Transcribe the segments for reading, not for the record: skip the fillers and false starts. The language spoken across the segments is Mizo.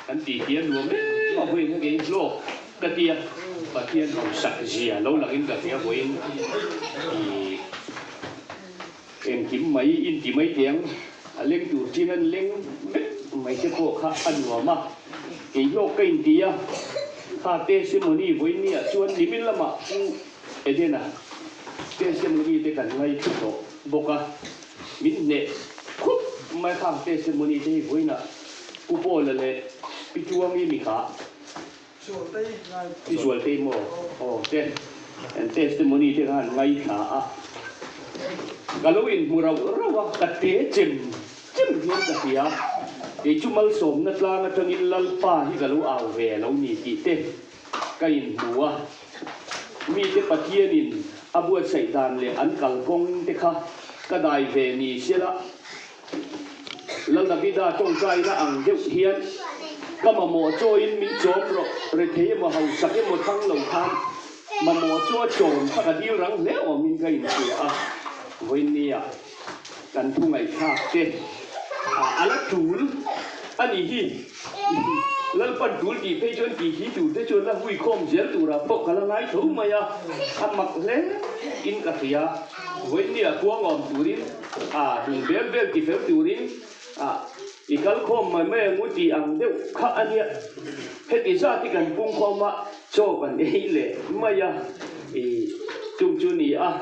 Kan tih hi a nuam em a vawiin ka kei hlawk ka ti a, Pathian hausak zia lo langin ka hria vawiin i engkim mai inti mai teh ang, a leng tur chin an leng vek mai te pawh kha a nuam a, kei hlawk ka inti a, kha testimony vawiin ni ah chuan nimin lamah Pu Edena testimony te kan ngaithla tawh bawk a. Min hneh khup mai khang testimony te hi vawiinah Pu Paula leh Pi Tuangi mi kha Pi Zualtei maw aw te an testimony te khan ngaithla a, ka lo inhmu rauh rauh a, ka te chem chem hian ka hria, kei chu malsawmna tlang atangin Lalpa hi ka lo au ve a lo ni tih te ka inhmu a, mite Pathianin a buatsaih dan leh an kalkawng te kha ka dai ve ni sela, Lal Davida tawngtaina ang deuh hian ka mamawh chawiin min chawm rawh, rethei emaw hausak emaw thlang lo khan mamawh chu a chawm kha ka dil rang hle awmin ka inhria a, vawiinnia kan thu ngaihthlak te a la tul a nih hi. Lalpan tul tih phei chuan tih hi tur te chuan la hui khawm zel turah pawh ka la ngai tho mai a, a mak hle in ka hria. Vawinia kuang awm turin a hnung vel vel ti fel turin a i kal khawm mai mai ang u tih ang deuh kha a nia. Heti zat hi kan pung khawm a, chaw kan ei leh mai a, i tum chu ni a,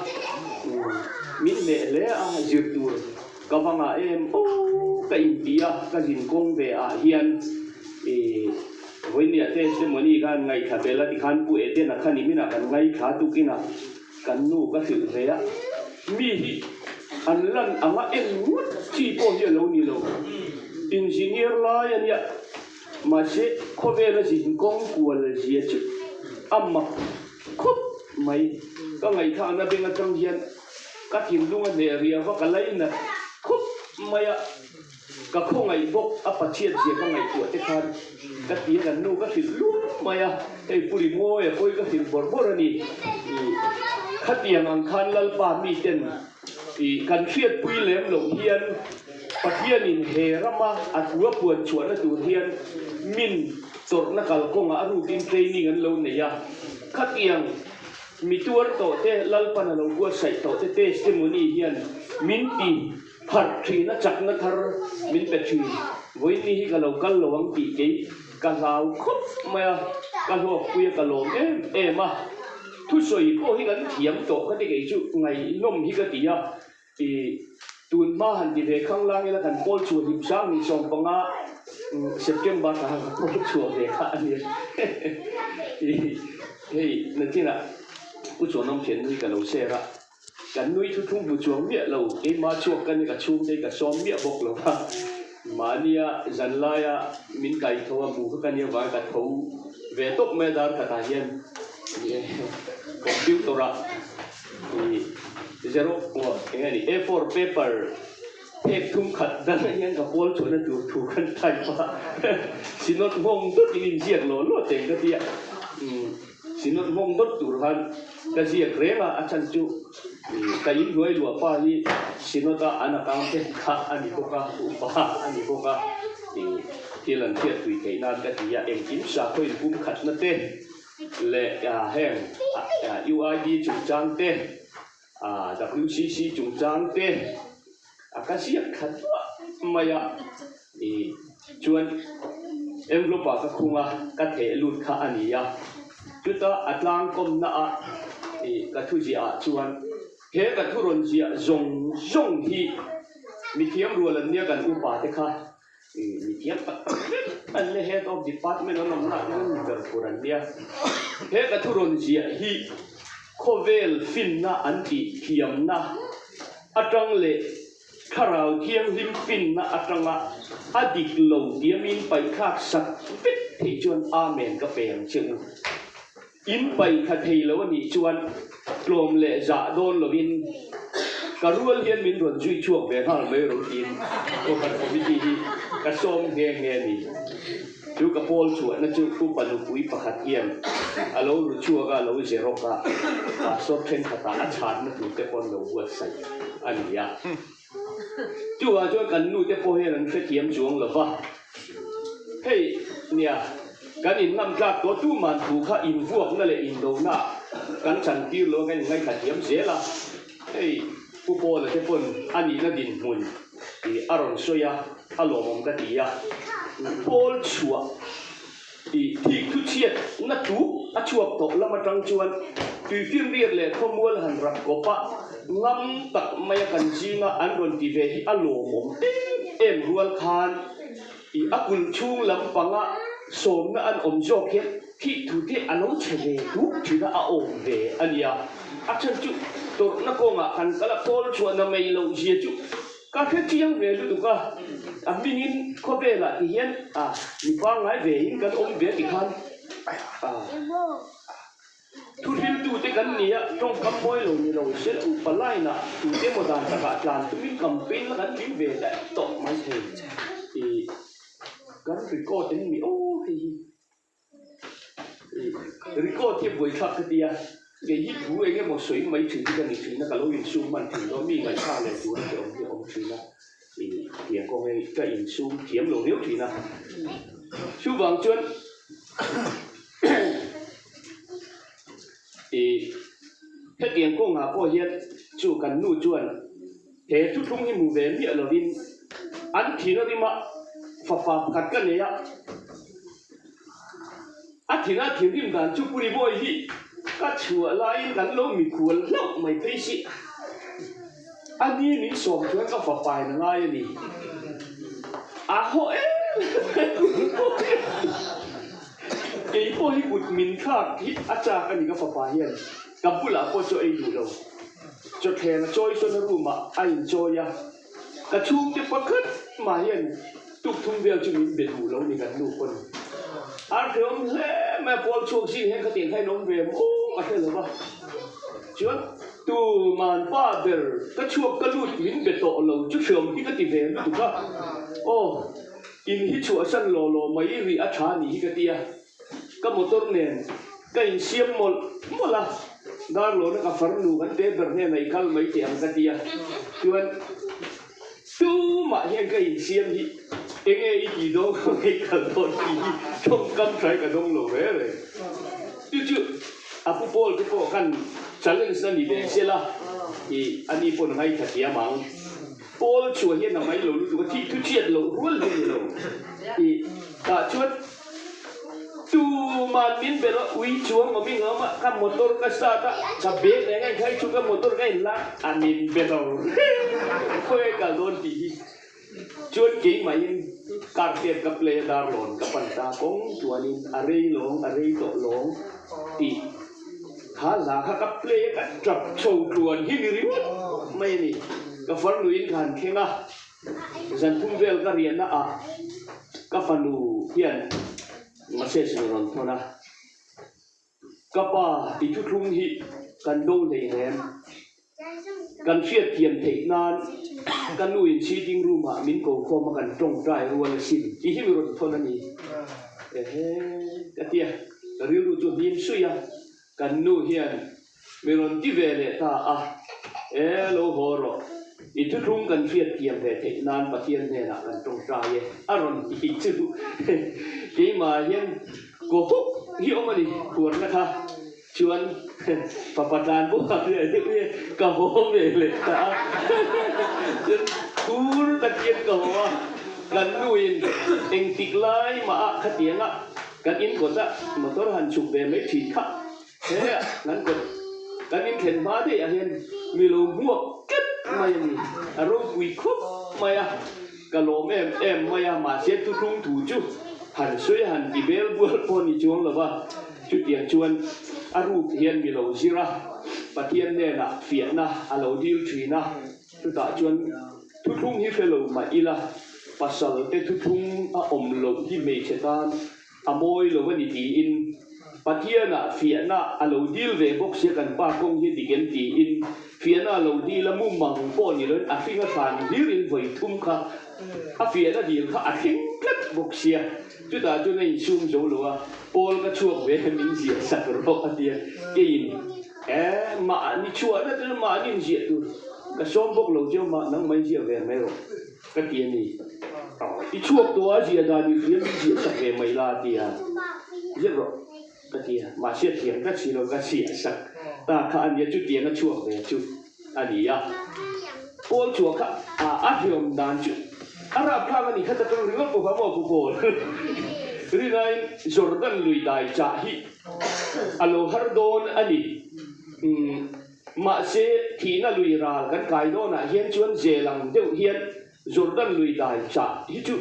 min hneh hle a zir tur. Ka va ngah em aw ka inti a, ka zin kawng ve ah hian i vawinia testimony khan ngaithla bel a tikhan Pu Edena kha nimin ah kan ngaithla tukin ah kan nu ka hrilh ve a, mi hi an lan anga en ngawt chi pawh hi a lo ni lo, engineer lai a nia mahse khawvela zin kawng kual zia chu a mak khawp mai, ka ngaihthlakna beng atang hian. Ka thinlung a hneh riau va, ka lainat khup mai a, ka khawngaih bawk a Pathian zia ka ngaihtuah te khan ka ti a, kan nu ka hrilh lum mai a, hei Pu Ringawi a pawi ka hrilh bawrh bawrh a ni. Ih, khatiang ang khan Lalpa miten ih kan hriatpui lem loh hian Pathianin he rama a thu a puan chhuahna tur hian min tawrhna kalkawngah a rukin training an lo nei a, khatiang Mi tuar tawh te, Lalpan a lo buatsaih tawh te testimony hian min ti pharh thin a, chakna thar min pe thin. Vawiinni hi ka lo kal lo ang tih kei ka hlau khawp mai a, ka hlawkpui a, ka lawm em em a. Thusawi pawh hi kan thiam tawh ka ti kei chu ngaihnawm hi ka ti a. I tun hma han ti ve khang lang ila kan pawl chhuah hlim sang ni 15 September thla khan ka pawl chhuah ve kha a nia. I hei nachinah Pu Chuanawm thian nui ka lo share a, kan nui thu thlung hmu chuang miah lo, keimah chhuak ka ni ka chhungte hi ka sawm miah bawk lo va, mahnia zanlaia min kai tho a hmu kha ka nia vang ka tho ve tawp mai a dar khatah hian computer ah I xerox pawh eng nge ni A4 paper phek thum khat dang ah hian ka pawl chhuahna tur thu kan type a, synod nghawng dawt in inziak law law teng ka tia, synod nghawng dawt tur khan ka ziak reng a, a chhan chu ka inhnuai luah pa hi synod a an accountant kha a ni bawk a, upa a ni bawk a, thil an hriat tui theih nan ka ti a, engkim sakhaw inpum khatna te. Leh heng UID chungchang te, WCC chungchang te a ka ziak thla duah mai a, ih chuan envelope ah ka khung a, ka theh lut kha a ni a, chuta a tlangkawmna ah ih ka thu ziah ah chuan he ka thu rawn ziah zawng zawng hi mithiam rual an nia kan upa te kha. Mi thiam tak tak vek an nia, Head of Department an awmna ah hian mi ber tur an nia. He ka thu rawn ziah hi khawvel finna an tih thiamna atang leh thlarau thianghlim finna atanga a dik lo tia min paihthlak sak vek thei chuan Amen ka pe ang che u. In paihthla thei lo a nih chuan tlawm leh zah dawn lovin ka rual hian min rawn zui chhuak ve nghal mai ro tiin Kohhran Committee hi ka sawm nghe nghe a ni. Chu ka pawl chhuahna chu upa nupui pakhat hian a lo ru chhuak a, a lo ze rawk a, pastor thenkhatah a chhanna tur te pawh an lo buatsaih a ni a. Chuvang chuan kan nute pawh hian an hrethiam chuang lo va. Hei nia, kan inngam tlak tawh tuman thu kha invuakna leh indona kan chantir lo a kan inngaithla thiam zel a. Hei Pu Paula te pawn a nihna dinhmun tih a rawn sawi a, a lawmawm ka ti a. Paul chhuah tih thik thu chhiatna tuk a chhuak tawh lam atang chuan tuifinriat leh khawmual han rak kawp a, ngam tak maia kan zinga an rawn ti ve hi a lawmawm em em rual khan i a kulh chhung lampanga sawmna an awm zawk hian thih thu te a lo chhe ve duk thin a, a awm ve a nia. A chhan chu tawrhna kawngah kan kal a, kawl chhuahna mai loh zia chu ka hre chiang ve lutuk a, a hmingin khawvelah ti hian a mi pangngai ve in kan awm ve tikhan a. Thuhriltute kan ni a, tawngkam mawi lo ni lo se upa line ah tute emaw dan takah tlan tumin campaign la kan tling ve daih tawh mai thei i kan record em ni aw hei hi i record hi buaithlak ka tia kei hi thu eng emaw sawi mai thin hi ka ni thin a ka lo insum hman thin lo mi ngaihthlak leh tur te awm hi a awm thin a i tiang kawng hi ka insum thiam lo viau thin a chuvang chuan. I hetiang kawngah pawh hian chu kan nu chuan he thuthlung hi hmu ve miah lovin an thina rima fapa pakhat ka nei a, a thina thinrim dan chu Puri Bawi hi ka chhuah laiin kan lo mikhual hlauh mai phei si. A ni min sawm chuan ka fapa in a ngai a ni. A haw em em. Kei pawh hi kut min thlak hi a chak a ni ka fapa hian ka bulah pawh chaw ei duh lo. Chawthleng a chawi sawn a room ah a inchawi a, ka chhungte pakhat mah hian tukthum vel chu min be duh lo ni kan nu pawn. A hreawm hle mai a, pawl chhuak zing hian khatiang kha in awm ve maw ka hre lo va. Chuan tuman pa ber ka chhuak ka lut min be tawh lo chu hreawm hi ka ti ve lutuk a, aw. In hi chhuahsan law law mai rih a tha nih hi ka ti a, ka motor nen ka insiam mawlh mawlh a, Darlawna ka farnu kan te ber hnenah i kal mai teh ang ka ti a, chuan tumah hian ka insiam hi enge i tih dawn ka ngaih kal dawn tih hi tawngkam tha hi ka dawng lo reng reng. Chu chu a pu Paul te pawh khan challenge na ni ve sela i ani pawn ngaithla thiam ang. Paul chhuah hian a mai lo lutuk a, thih thu chhiat loh rual hi a ni lo tih tah chuan tuman min belh a, ui chuang awm i ngam a, ka motor ka start a, ka bag leh ngaih khai chu ka motor ka in la a min be lo khawi kal dawn tih hi chuan keimahin carpet ka play a darlawn ka pan ta kawng chuanin a rei lawng a rei tawh lawng tih Kha hla kha ka play a ka tap chho tluan hi ni ringawt mai a ni. Ka farnuin ka han thleng a, zanthum vel ka riahna ah ka fanu hian message min rawn thawn a, Ka pa i thuthlung hi kan do hlei rem. Kan hriatthiam theih nan ka nu in sitting room ah min ko khawm a kan tawngtai rual asin tih hi mi rawn thawn a ni. Ehe ka ti a, ka rilru chu hlim suih a, kan nu hian mi rawn ti ve leh ta a, e lo haw rawh, i thuthlung kan hriatthiam ve theih nan Pathian hnenah kan tawngtai e a rawn ti chu keimah hian kaw huk hi awm a ni khuarna kha. Chuan fapa tlan bawk a hriat deuh hi ka haw ve leh ta a, chuan phur takin ka haw a, kan nuin engtik lai mah a khatiang a kan in kawt a motor han chhuk ve mai thin kha he kan kawt kan in thlen hma daih ah hian mi lo hmuak tlat mai a ni, a ropui khawp mai a, ka lawm em em mai a, mahse thuthlung thu chu han sawi a han ti bel bual pawh a ni chuang lo va. Chutiang chuan a ruk hian mi lo zir a, Pathian hnenah fiahna a lo dil thin a, chutah chuan thuthlung hi hre lo mah ila, pasal te thuthlung a awm loh hi hmeichhe tan a mawi lo a ni tiin Pathianah fiahna a lo dil ve bawk sia kan pa kawng hi dik em tiin fiahna a lo dil a, mumang pawh ni loin a hring a hran hlirin vawi thum kha a fiahna dil kha a thleng tlat bawk sia. Chutah chuan a insum zo lo a, Paul ka chhuak ve min ziah sak rawh a ti a, keiin eh mahni chhuahna chu mahni inziah tur ka sawm bawk lo chiang mah nangmah inziah ve mai rawh ka ti a ni. I chhuak tawh a ziah dan i hriam i ziah sak ve mai la a ti a, ziak rawh ka ti a, mahse a thiam tlat si lo ka ziah sak ta kha a nia, chutiang a chhuak ve chu a ni a. Pawl chhuah kha a hriam dan chu a rapthlak a ni kha ta tawng ringawt bawk a maw Pu Pawl? Rinaiin Jordan lui dai chah hi a lo har dawn a ni. Mahse thihna lui ral kan kai dawnah hian chuan zel ang deuh hian Jordan lui dai chah hi chu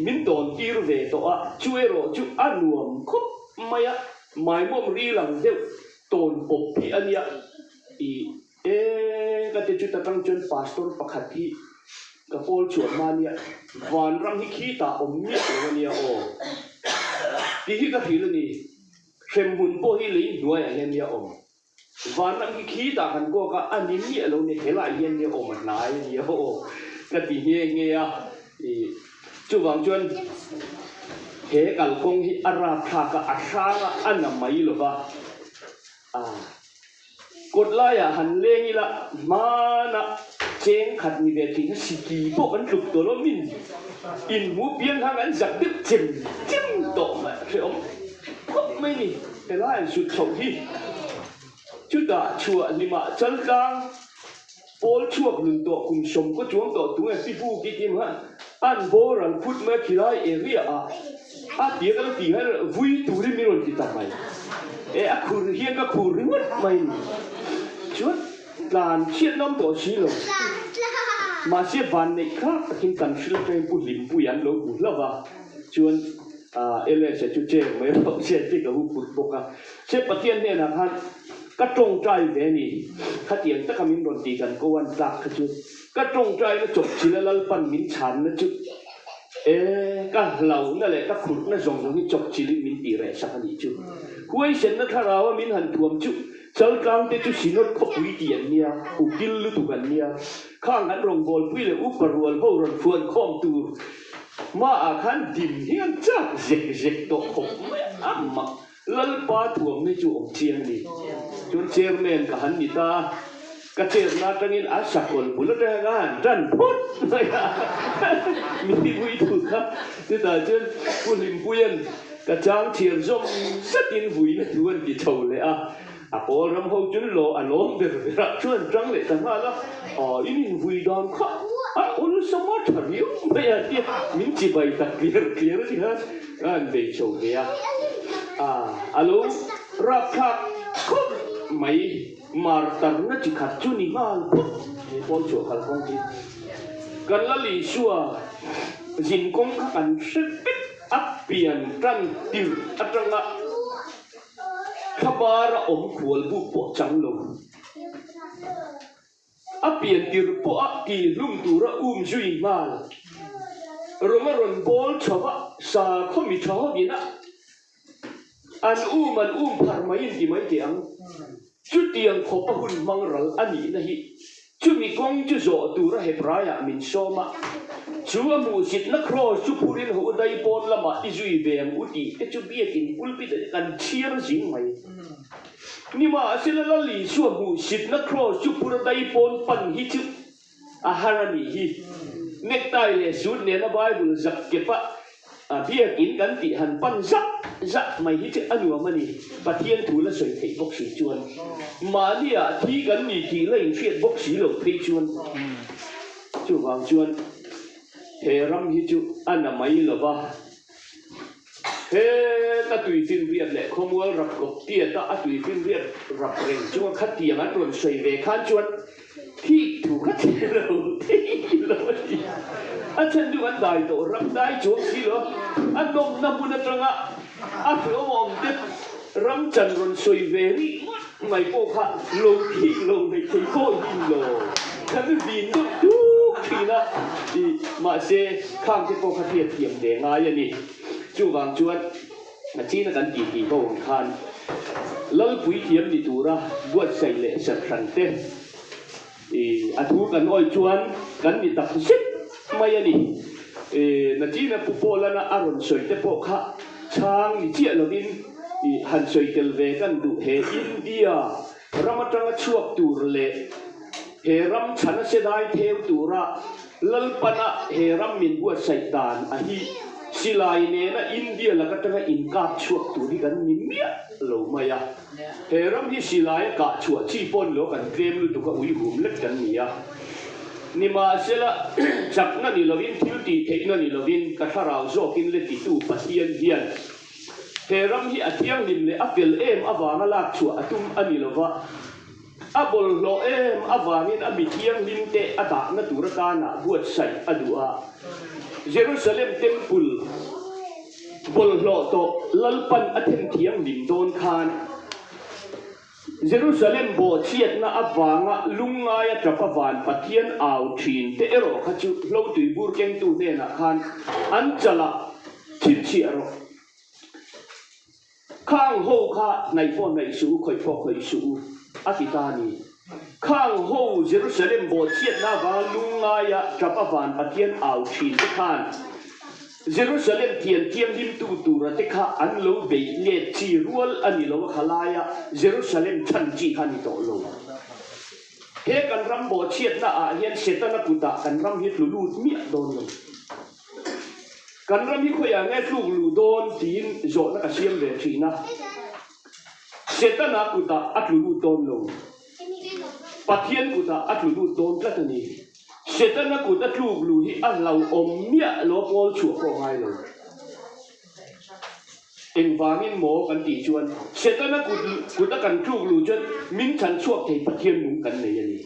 min tawn tir ve tawh a, chu erawh chu a nuam khawp mai a, maimawm ril ang deuh tawn pawp hi a nia. E ka ti chu ta tang chuan pastor pakhat hi ka pawl chhuah hma nia, vanram hi khitah awm miah lo a nia aw tih hi ka hrilh a ni. Hremhmun pawh hi lei hnuaiah hian nia awm. Vanram hi khitah kan kawk a, a ni miah lo nia, helaiah hian nia awm a hnai a nia aw ka ti nghe nghe a. Chuvang chuan he kalkawng hi a rapthlak a, a hrang a, a na mai lo va. A kawt laiah han leng ila hmana cheng khat ni ve thin kha siki pawh kan tluk tawh lo min inhmu piang khan kan zak deuh chem chem tawh mai a hrehawm khawp mai ni helai an sut chhoh hi chutah chhuah hlimah chaltlang pawl chhuak nun tawh kum sawm kaw chuang tawh tunge pipu ki tim khan an boral phut mai a khilai area ah a tia ka lo tih hian vui turin min rawn ti ta mai e a khur hian ka khur ringawt mai ni chuan tlan chhiat ngam tawh si lo mahse van neih thlak takin kan hrilh atangin pu Hlimpuia an lo hmu hlauh va chuan LS-a chu chair mai rawh se tih ka hu phut bawk a se Pathian hnenah khan Ka tawngtai ve a ni. Khatiang taka min rawn tih kan ko an tlak kha chu ka tawngtaina chawpchilh a Lalpan min chhanna chu e ka hlauhna leh ka khurhna zawng zawng hi chawpchilhin min tih reh sak a nih chu. Huaisenna thlarau a min han thuam chu Chaltlang te chu Synod khawpui tih an nia, ukil lutuk an nia. Khang an rawngbawlpui leh upa rual ho rawn fuan khawm tur hmaah khan dim hian chak zek zek tawh khawp mai a mak. Lalpa thuamna chu awm chiang a ni. Chuan chairman ka han ni ta a, ka chairna atangin a sakawlh bul atanga ka han tan phawt mai a, mi vui thu kha. Chutah chuan Pu Hlimpuia'n ka chang thiam zawm zatin vuina thu an ti chho leh a, a pawl ram ho chuan law a lawm ber berah chuan an tang leh ta nghal a, aw in invui dan kha a awlsam a tha riau mai a tia min chibai tak tliar tliar a ni khan. Ka han bei chho ve a, a lo rapthlak khawp mai, mar tarna chi khat chu ni nghal phawt he pawl chhuah kalkawng hi. Kan Lal Isua zinkawng kha kan hre vek a, pian tan tirh atanga thlabara awm khual buk pawh chang lo. A pian tirh pawh a ti hlum tura um zui nghal. Rawng a rawn bawl chho a, sakhaw mi tha hovin a an um an um phar mai in ti mai teh ang. Chutiang khawpa hun hmang ral a nihna hi chumi kawng chu zawh tura Hebraiah min sawm a, chu a hmuhsitna kraws chu phurin ho dai pawn lamah i zui ve ang u tih te chu biakin pulpit ah kan chhiar zing mai. Nimahsela Lal Isua hmuhsitna kraws chu pura dai pawn pan hi chu a har a nih hi. Necktie leh suit nena Bible zak kepa biakin kan tih han pan zak zak mai hi chu a nuam a ni. Pathian thu la sawi theih bawk si chuan mahniah thi kan ni tih la inhriat bawk si loh phei chuan chuvang chuan he ram hi chu a na mai lova. Heta tuifinriat leh khawmual rap kawp tiata a tuifinriat rap reng chunga khatiang an rawn sawi ve khan chuan thik thu kha thei lo thei lo a ti. A chhan chu kan dai tawh ram dai chuang si lo a nawmna hmun atanga a hlawm awm te ram chan rawn sawi ve rih ngawt mai pawh kha lo thik lo neih thei pawh hi lo kan vin deuh tuk thin a i mahse khang te pawh kha hriatthiam ve ngai a ni. Chuvang chuan a china kan tih tih ho ang khan Lalpui thiam ni tura buatsaih leh serhhran te i a thu kan awih chuan kan ni tak zet mai a ni. I nachina Pu Paulana a rawn sawi te pawh kha chhang ni chiah lovin i han sawi tel ve kan duh he India ram atanga chhuak tur leh he ram chhana se dai theu tura. Lalpana he ram min buatsaih dan a hi silai nena India lak atanga inkap chhuak tur hi kan ni miah lo mai a. He ram hi silai a kah chhuah chi pawh ni lo kan tlem lutuk a uihum lek kan ni a. Nimahsela, chakna ni lovin thil tih theihna ni lovin ka thlarau zawkin le titu Pathian hian he ram hi a thianghlim leh a fel em avanga lak chhuah a tum a ni lova, a bawlhhlawh em avangin a mi thianghlim te a dahna tur atana buatsaih a duh a. Jerusalem Temple bawlhhlawh tawh Lalpan a then thianghlim dawn khan, Jerusalem bawhchhiatna avanga lungngaia tapa van Pathian au thin te erawh kha chu hlotui bur kengtu hnenah khan an chalah chhinchhiah rawh. Khang ho kha hnaih pawh hnaih suh u, khawih pawh khawih suh u, a ti ta a ni. Khang ho Jerusalem bawhchhiatna avanga lungngaia tapa van Pathian au thin te khan Jerusalem thian thianghlimtu tura te kha an lo beih let chi rual a ni lo a, khalaia Jerusalem chhan chi kha a ni tawh lo. He kan ram bawhchhiatna ah hian Setana kutah kan ram hi tlu lut miah dawn lo. Kan ram hi khawiah nge tluk luh dawn tiin zawhna ka siam ve thin a, Setana kutah a tlu lut dawn lo. Pathian kutah a tlu lut dawn tlat a ni. Setana kut a tluk luh hi a hlauhawm miah lo a pawl chhuah pawh ngai lo. Engvangin maw kan tih chuan Setana kut kut a kan tluk luh chuan min chhan chhuak thei Pathian nung kan nei a ni.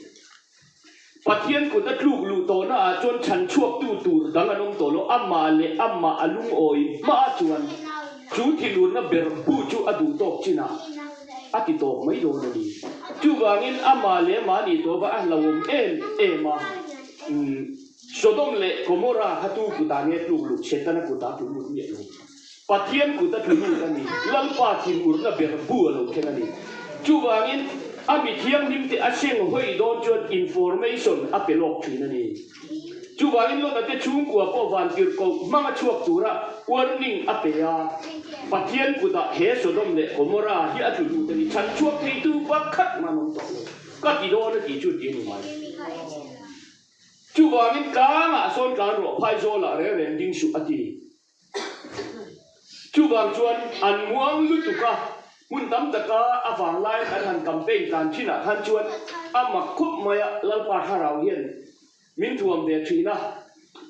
Pathian kut a tluk luh tawhna ah chuan chhan chhuaktu tur dang an awm tawh lo, amah leh amah a lungawi hma chuan chu thinurna ber bu chu a duh tawk chinah a ti tawp mai dawn a ni. Chuvangin amah leh amah nih tawh va a hlauhawm em em a, umm Sodom leh Gomorrah kha tu kutah nge tluk luh? Setana kutah tlu lut miah lo. Pathian kut a tlu lut a ni. Lalpa thinurna ber bu a lo thleng a ni. Chuvangin a mi thianghlim te a seng hawi dawn chuan information a pe lawk thin a ni. Chuvangin Lota te chhungkua pawh vantirhkoh hmanga chhuak tura warning a pe a, Pathian kutah he Sodom leh Gomorrah hi a tlu lut a ni, chhan chhuak theitu pakhat man awm tawh lo, ka ti dawn a tih chu ti a ni mai. Chuvangin tlangah sawn tlan rawh, phaizawlah reng reng ding suh a ti. Chuvang chuan an muang lutuk a, hmun tam taka a vanglai kan han campaign tlan thinah khan chuan a mak khawp mai a, Lalpa Thlarau hian min thuam ve thin a,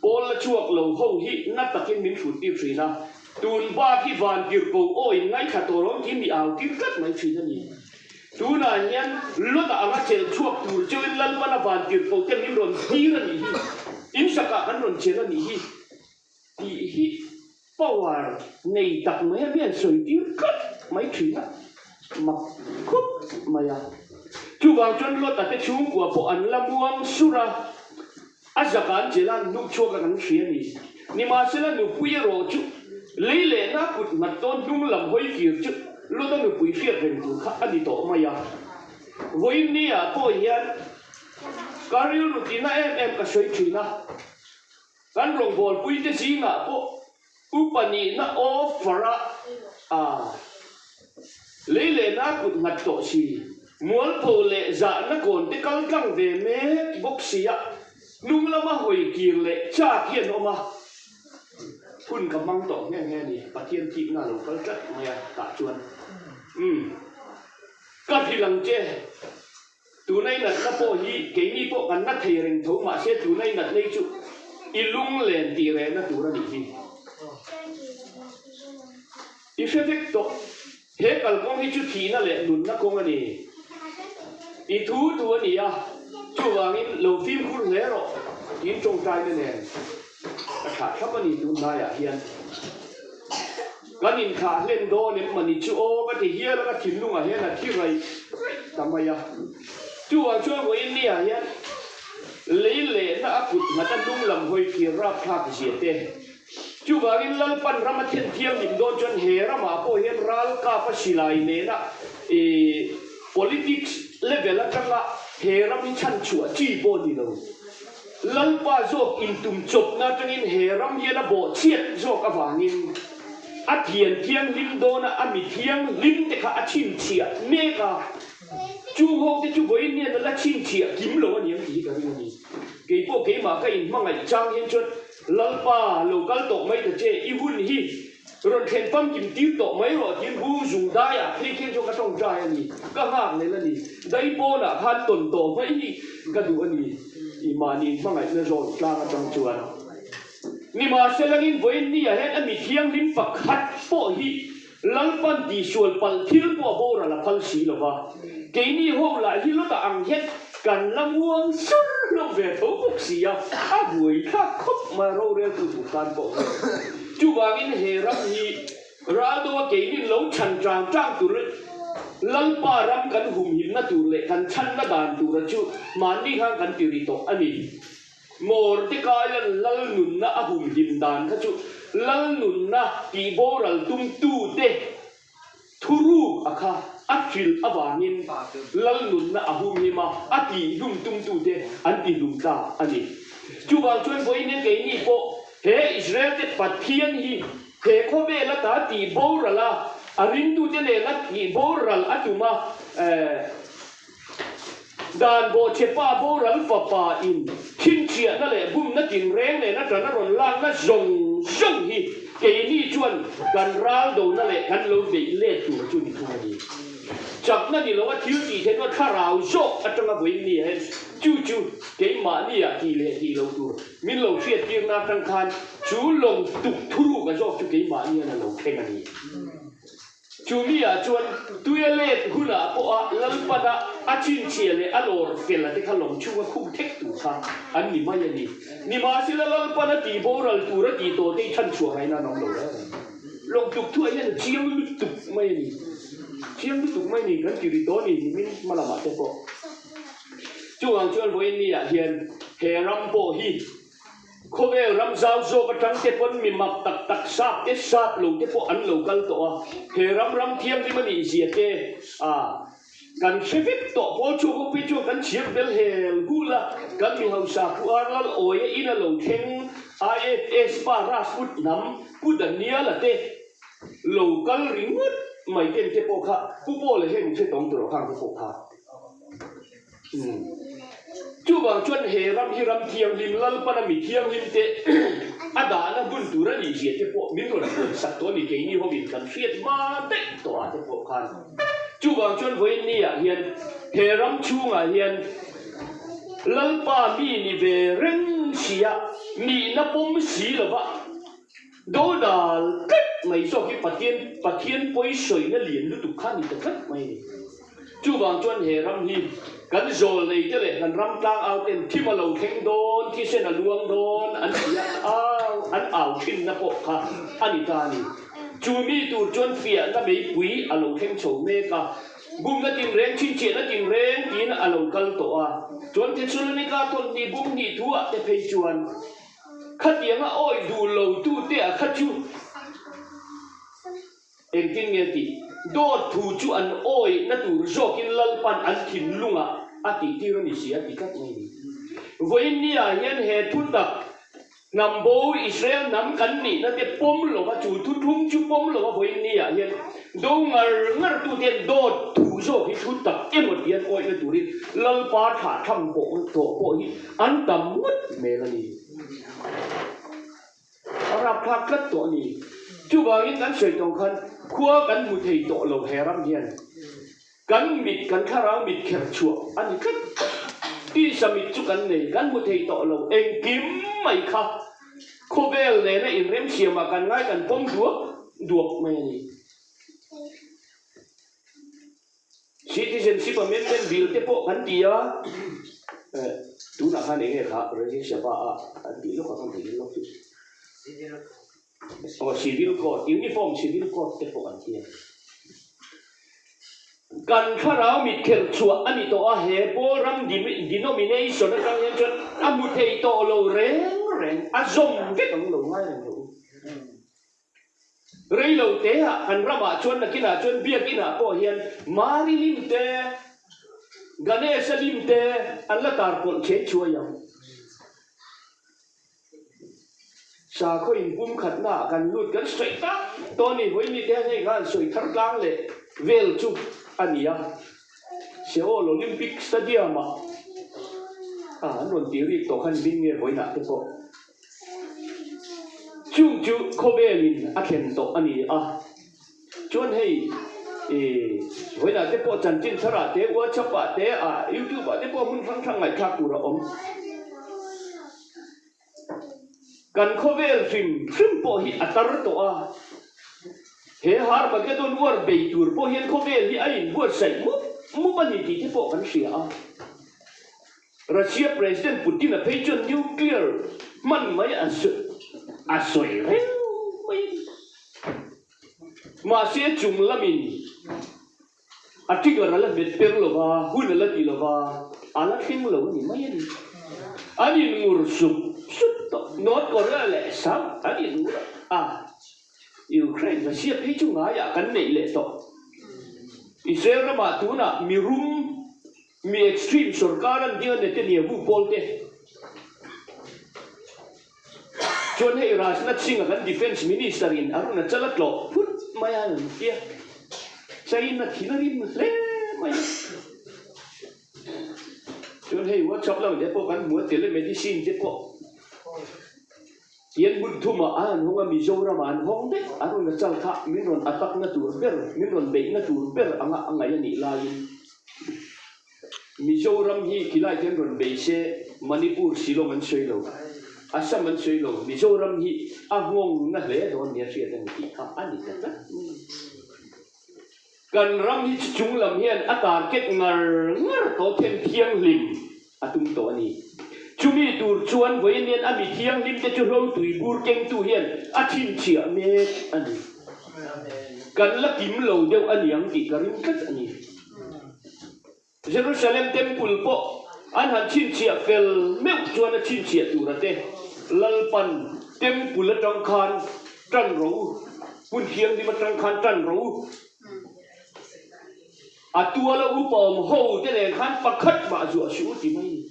pawl la chhuak lo ho hi na takin min hrut tir thin a, tun bak hi van tirhko aw in ngaithla tawh lo ang tih mi au tir tlat mai thin a ni. Tunah hian Lota anga chelh chhuak tur cheuhin Lalpana van tirhko te min rawn tir a nih hi, in sakah kan rawn chelh a nih hi. Tih hi power nei tak mai a mian sawi tir tlat mai thin a, mak khawp mai a. Chuvang chuan Lota te chhungkua pawh an la muang sur a, a zaka an chel a, an hnuk chhuak a kan hria a ni. Nimahsela nupui erawh chu lei lehna kut nghat dawn hnung lam hawi kir chu Lota nupui hriat reng tur kha a ni tawh mai a. Vawiin ni ah pawh hian ka rilru tihna em em ka sawi thin a. Kan rawngbawlpuite zingah pawh upa nihna offer a a lei lehna kut nghat tawh si, mualpho leh zahna kawn te kal tlang ve mek bawk si a, hnung lama hawi kir leh chak hi an awm a, hun ka hmang tawh nghe nghe a ni, Pathian thikna a lo kal tlat mai a tah chuan umm ka hrilh ang che. Tuna i natna pawh hi keini pawh kan na thei reng tho mahse tuna i natna hi chu i lunglen tih rehna tur a nih hi. I hre vek tawh, he kalkawng hi chu thihna leh nunna kawng a ni. I thu thu a ni a, chuvangin lo fimkhur hle rawh tiin tawngtaina nen ka thlah thlap a ni tunlaiah hian. Kan inthlah hlen dawn em mani chu aw ka ti hial a, ka thinlungah hian a thi raih raih ta mai a. Chuvang chuan vawiin niah hian lei lehna a kut nghat a hnung lam hawi kir rapthlak zia te. Chuvangin Lalpan ram a then thianghlim dawn chuan he ramah pawh hian ralkap a silai nena ih politics level atanga he ram hi chhanchhuah chi pawh ni lo. Lalpa zawk intum chawpna atangin he ram hian a bawhchhiat zawk avangin a thian thianghlim dawna a mi thianghlim te kha a chhinchhiah mek a, chung ho te chu vawiin hian a la chhinchhiah kim lo a ni ang tih hi ka ring a ni. Kei pawh keimah ka inhmangaih chang hian chuan Lalpa lo kal tawh mai ta che, i hun hi rawn thlen famkim tir tawh mai rawh tiin bung zung daiah phei khian chuan ka tawngtai a ni, ka nghak lel a ni. Dai pawnah khan tawn tawh mai hi ka duh a ni, i mahni inhmangaihna zawn tlang atang chuan. Nimahselangin vawiin ni ah hian a mi thianghlim pakhat pawh hi Lalpan tihsual palh thil pawh a boral a phal si lo va, keini ho lah hi lawtah ang hian kan la muang sur hlauh ve tho bawk si a, a buai thlak khawp mai a roreltu tur tan pawh hian. Chuvangin he ram hi Raldoa keinin lo chhan tang tang tur Lalpa ram kan humhimna tur leh kan chhanna dan tura chu mahni khan kan ti ri tawh a ni. Mordekaia'n lal nunna a humhim dan kha chu lal nunna tih boral tumtute thuruk a kha a hrilh avangin lal nunna a humhim a, a tihhlum tumtute an tihlum ta a ni. Chuvang chuan vawiin hian keini pawh he Israelte Pathian hi he khawvel ata tih boral a, a ringtute nena tih boral a tum a, Dan bawhchhepa boral fapa in chhinchhiahna leh bumna tinreng nen a tan a rawn lakna zawng zawng hi keini chuan kan ral dona leh kan lo beih let tur chu ni thung a ni. Chakna ni lo a thil tih theihna thlarau zawk atanga vawiin ni hian chu chu keimahni ah tih leh tih lo tur min lo hriattirna atang khan chu lawng tuk thuruk a zawk chu keimahni hian a lo thleng a ni. Chu mi ah chuan tuia let hunah pawha Lalpana a chinchhia leh a lawr fel a te kha lawng chhunga khum thek tur kha an ni mai a ni. Nimahsela Lalpana tih boral tur a tih tawh te i chhan chhuah ngaihna an awm lo reng a ni. Lawng tuk thuah hian a chiang lutuk mai a ni. Chiang lutuk mai a ni kan ti ri tawh a ni nimin hma lamah te pawh. Chuvang chuan vawiin ni ah hian he ram pawh hi Khawvel ram zau zawk atang te pawn mi mak tak tak sap te sap lo te pawh an lo kal tawh a, he ram ram thianghlim a nih zia te a kan hre vek tawh. Pawl chhuak ho phei chuan kan chhiar bel hel hul a, kan mi hausa Pu Arlal Awia in a lo thleng IFS pa Rajput hnam Pu Daniel-a te lo kal ringawt mai ten te pawh kha Pu Paul-a hian in hre tawng tur khang te pawh kha. Chuvang chuan he ram hi ram thianghlim Lalpana mi thianghlim te a dahna hmun tur a nih zia te pawh min rawn puan sak tawh a ni keini hovin kan hriat hma daih tawh ah te pawh khan. Chuvang chuan vawiin ni ah hian he ram chhungah hian Lalpa mi ni ve reng sia nihna pawm si lova dodal tlat mai zawk hi Pathian Pathian pawisawina lian lutuk kha a ni ta tlat mai a ni. Chuvang chuan he ram hi kan zawl nei te leh kan ram tlang au ten thim a lo thleng dawn, thisen a luang dawn an ti a, au an au thinna pawh kha a ni ta a ni. Chu mi tur chuan fiahna meipui a lo thleng chho mek a, bumna tinreng, chhinchhiahna tinreng tiin a lo kal tawh a. Chuan Thesalonika thawnhnih bum hnih thu ah te phei chuan khatianga awih duh lo tute ah kha chu, Engtin nge tih? Dawt thu chu an awihna tur zawkin Lalpan an thinlungah a tihtir a ni si a ti tlat mai a ni. Vawiin niah hian he thu tak hnam bo Israel hnam kan nihna te pawm lova chu thu thlum chu pawm lova vawiin niah hian do ngar ngar tute hian dawt thu zawk hi thu tak emaw ti an awihna turin Lalpa thlah tham pawh tawh pawh hi an tam ngawt hmel a ni. A rapthlak tlat tawh a ni. Chuvangin kan sawi tawng khan khua kan hmu thei tawh lo he ram hian kan mit kan thlarau mit kher chhuah a ni tlat. Tisa mit chu kan nei kan hmu thei tawh lo engkim mai kha khawvel nena inremsiamah kan ngai kan pawm duak duak mai a ni. Citizenship Amendment Bill te pawh kan ti a, tunah khan eng nge kha Rajya Sabha ah an tih lawk a kan theihnghilh lawk chu. Aw Civil Code, Uniform Civil Code te pawh an ti a. Kan thlarau mit khelh chhuah a ni tawh a, he pawl ram denomination atang hian chuan a hmu thei tawh lo reng reng, a zawm vek ang lo ngai reng lo. Rei lo te ah kan ramah chuan nakinah chuan biakinah pawh hian Mari lim te, Ganesha lim te an la tar pawlh chhe chhuai ang. Sakhaw inpumkhatna ah kan lut kan sawi tak tawh a ni. Vawiin te hian hei khan sawi thar tlang leh vel chu a ni a. Seoul Olympic Stadium ah. A, an rawn tih rik tawh khan min nge vawiinah te pawh. Chung chu khawvelin a thlen tawh a ni a. Chuan hei i vawiinah te pawh chanchin tharah te, WhatsApp ah te, ah YouTube ah te pawh hmun hrang hrang ngaihthlak tur a awm. Kan khawvel hrim hrim pawh hi a tar tawh a, he Harmageddon war bei tur pawh hian khawvel hi a inbuatsaih mup mup a ni tih te pawh kan hria a. Russia President Putin-a phei chuan nuclear hman mai a sawi reng mai a ni. Mahse chung lamin A trigger a la hmet per lo va, hun a la ti lo va, a la thleng lo a ni mai a ni. An inngur sup sup tawh. North Korea leh South an inngur a, Ukraine Russia phei chu ngaiah kan neih leh tawh. Israel ramah tunah mi rum, mi extreme sorkar an ding a Netanyahu pawl te. Chuan hei Rajnath Singh-a kan Defence Minister in Arunachal a tlawh phut mai a rawn ti a, China thil a rim hle mai a. Chuan hei WhatsApp lamah te pawh kan hmu a, telemedicine te pawh hian hmun thumah a han hawng a, Mizoramah an hawng daih, Arunachal kha min rawn attack na tur ber, min rawn beihna tur ber anga a ngaih a nih laiin. Mizoram hi khilai hian rawn bei se Manipur Shillong an sawi lo, Assam an sawi lo, Mizoram hi a nghawng na hle dawn nia hriat a ni tih kha a ni ta tlat mai a ni. Kan ram hi chu chung lam hian a target ngar ngar tawh them thianghlim a tum tawh a ni. Chumi tur chuan vawiin hian a mi thianghlim te chu hlotui bur kengtu hian a chhinchhiah mek a ni. Kan la kim lo deuh a niang tih ka ring tlat a ni. Jerusalem Temple pawh an han chhinchhiah fel meuh chuan a chhinchhiah tura te Lalpan Temple atang khan tan rawh u, hmun thianghlim atang khan tan rawh u, a tuala upa awm ho te nen khan pakhat mah zuah suh u ti mai a ni.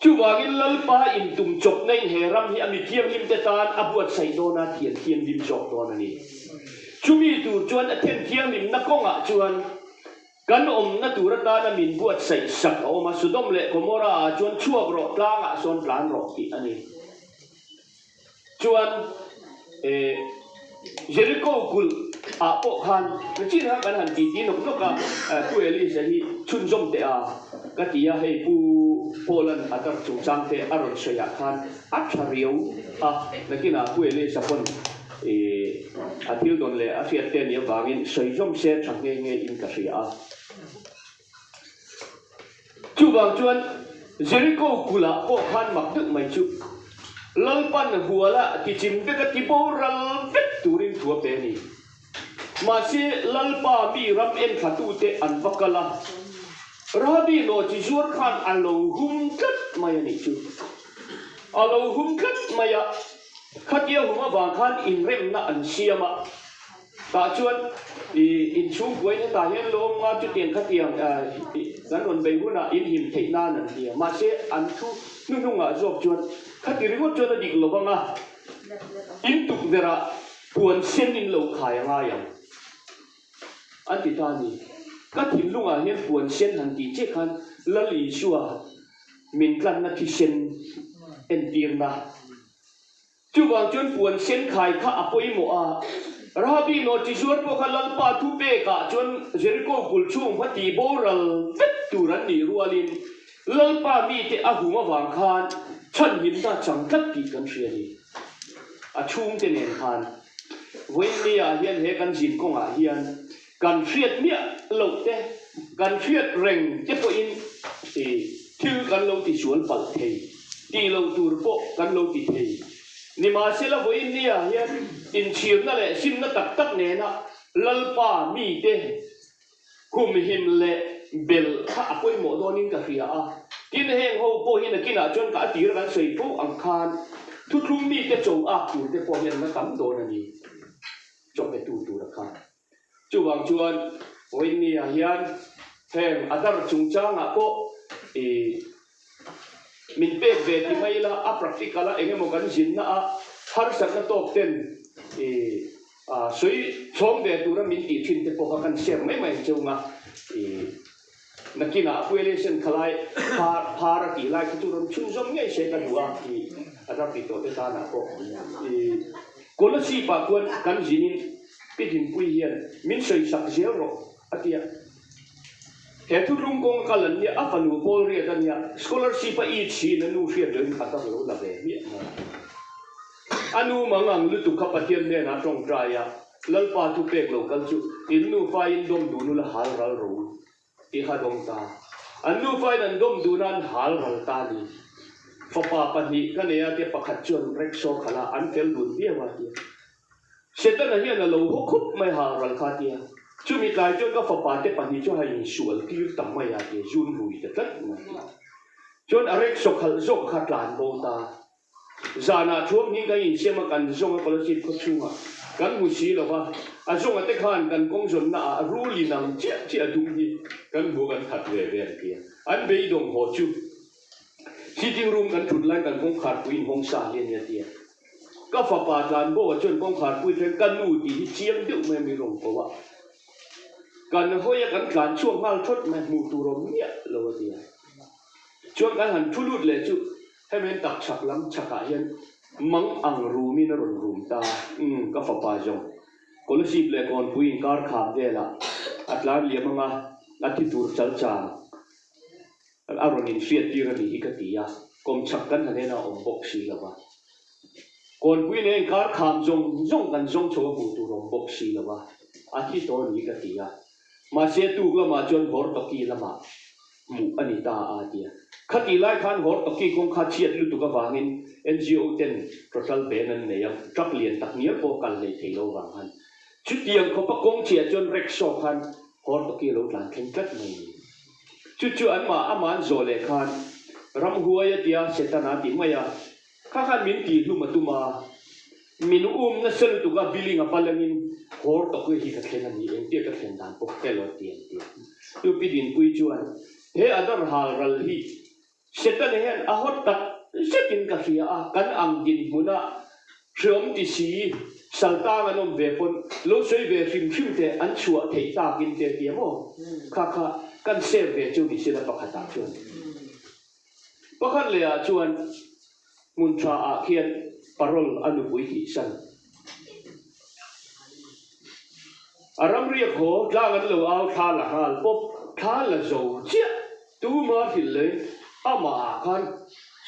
Chuvangin Lalpa intum chawpna in he ram hi a mi thianghlim te tan a buatsaih dawn a, thian thianghlim zawk dawn a ni. Chumi tur chuan a then thianghlimna kawngah chuan kan awmna tur atana min buatsaih sak a awm a, Sodom leh Gomorrah ah chuan chhuak rawh, tlangah sawn tlan rawh tih a ni. Chuan Jeriko kulh ah pawh khan chin kha kan han titi nawk nawk a, Pu Elisa hi chhunzawm teh a ka ti a, hei Pu Paul-a'n a tar chungchang te a rawn sawi ah khan a tha riau a, nakinah Pu Elisa pawn a thil dawn leh a hriat te nih avangin sawi zawm se tha nghe nghe in ka hria a. Chuvang chuan Jeriko kulh ah pawh khan mak deuh mai chu Lalpan huala tichim vek a ti boral vek turin thu a pe a ni. Mahse Lalpa mi ram enthlatute an va kal a, Rahabi nawhchi zuar khan a lo hum tlat mai a nih chu. A lo hum tlat mai a, khatia hum avang khan inremna an siam a. Tah chuan i inchhungkuain hetah hian lawm nga chutiang khatiang kan rawn bei hunah in him theih nan an ti a, mahse an thu hnuhnungah zawk chuan khati ringawt chuan a dik lo vang a, in tukverhah puan sen in lo khai a ngai ang an ti ta a ni. Ka thinlungah hian puan sen han tih chiah khan Lal Isua min tlanna thisen entirna Chuvang chuan puan sen khai kha a pawimawh a. Rahabi nawhchi zuar pawh kha Lalpa thu pekah chuan Jeriko kulh chhung kha tih boral vek tur an nih rualin Lalpa mite a hum avang khan chhanhimna chang tlat tih kan hria a ni. A chhungte nen khan vawiinnia hian he kan zin kawngah hian kan hriat miah loh te, kan hriat reng te pawhin thil kan lo tisual palh thei, tih loh tur pawh kan lo ti thei. Nimahsela vawiinnia hian inchhirna leh simna tak tak nena Lalpa mite humhim leh bel kha a pawimawh dawnin ka hria a. Tin, heng ho pawh hi nakinah chuan ka a tira kan sawi fo ang khan thuthlung mite cho ak tur te pawh hian la tam dawn a ni. Chawhpetu tura kha. Chuvang chuan Whitney-a hian heng a dar chungchangah pawh i min pek ve ti mai ila, a practical a eng emaw kan zinna a harsatna tawk ten i sawi chhawm ve tura min tih thin te pawh kha kan share mai mai ang cheu nga i. Nakinah Puelesen khalai phar phar a tih lai kha chu rawn chhunzawm ngei se ka duh a tih a ram ti tawh te tanah pawh i Kolasib ah chuan kan zinin Pi Dinpui hian min sawisak zel rawh a ti a. He thutlung kawng a kal an nia, a fanu pawl riat a nia, scholarship a it siin a nu hriat loin khat a lo la ve hmiah mai a. A nu mangang lutuk kha Pathian hnenah a tawngtai a, Lalpa thu pek lo kal chu in nufa in dawm dun ula hal ral ro tih kha a dawng ta. An nufa in an dawm dun a an hal ral ta a ni. Fapa pahnih ka nei a tia pakhat chuan rickshaw khalh a an fel dun viau a tia. Setana hian a lo haw khawp mai hal ral kha tia. Chumi tlai chuan ka fapa te pahnih chu a insual tir ta mai a tia zun rui ta tlat mai a tia. Chuan a rickshaw khalh zawk kha tlan bo ta. Zanah thuam hi kan insiam a, kan zawng a Kolasib khaw chhungah kan hmu si lo va, a zawnga te khan kan kawng zawnna ah rul in ang chiah chiah a dum hi kan hmu a kan khat ve ve an ti a, an beidawng haw chu sitting room kan thut lai kan kawngkhar pui inhawng sa hi a nia ti a, ka fapa tlanbo-a chuan kawngkhar pui thleng ka nu tih hi chiang deuh mai a min rawn ko a, kan hawi a kan tlan chhuak nghal thawt mai hmuh tur awm miah lo a ti a, chuan kan han thu lut leh chu Hemi an tak chhak lam chhakah hian mang ang rumin a rawn rum ta. Umm, ka fapa zawng. Kolasib leh Kawnpui inkar kham velah a tlan liam anga a thi tur chal chang a rawn inhriat tir a nih hi ka ti a, kawmchhak kan han en a awm bawk si lo va. Kawnpui leh inkar kham zawng zawng kan zawng chho a hmuh tur awm bawk si lo va, a thi tawh a ni ka ti a. Mahse tuk lamah chuan Hortoki lamah hmuh a ni ta a ti a. Khatih lai khan Hortoki kawng kha chhiat lutuk avangin NGO ten total ban an nei a, truck lian tak ngial pawh kal hlei thei lo vang khan. Chutiang khawpa kawng chhiah chuan rickshaw khan Hortoki a lo tlan thleng tlat mai a ni. Chu chu anmah amah an zawh leh khan ramhuai a tia Setana a ti mai a, kha khan min tihhlum a tum a. Min um nasa lutuk a building a palangin Hortoki hi ka thleng a ni, engtia ka thlen dan pawh hre lo ti an ti a. Chu Pi Dinpui chuan he Adar hal ral hi Setana hian a hawt tak zetin ka hria a, kan ang dinhmuna hreawm ti si saltang an awm ve pawn lo sawi ve hrim hrim te an chhuah theih takin te ti a maw? Kha kha kan share ve chu ni sela pakhatah chuan. Pakhat lehah chuan Hmun tha ah khian parole a nupui tih san. A ramriak haw tlang an lo au thla la nghal pawp, thla la zo chiah tuma hrilh leh amah ah khan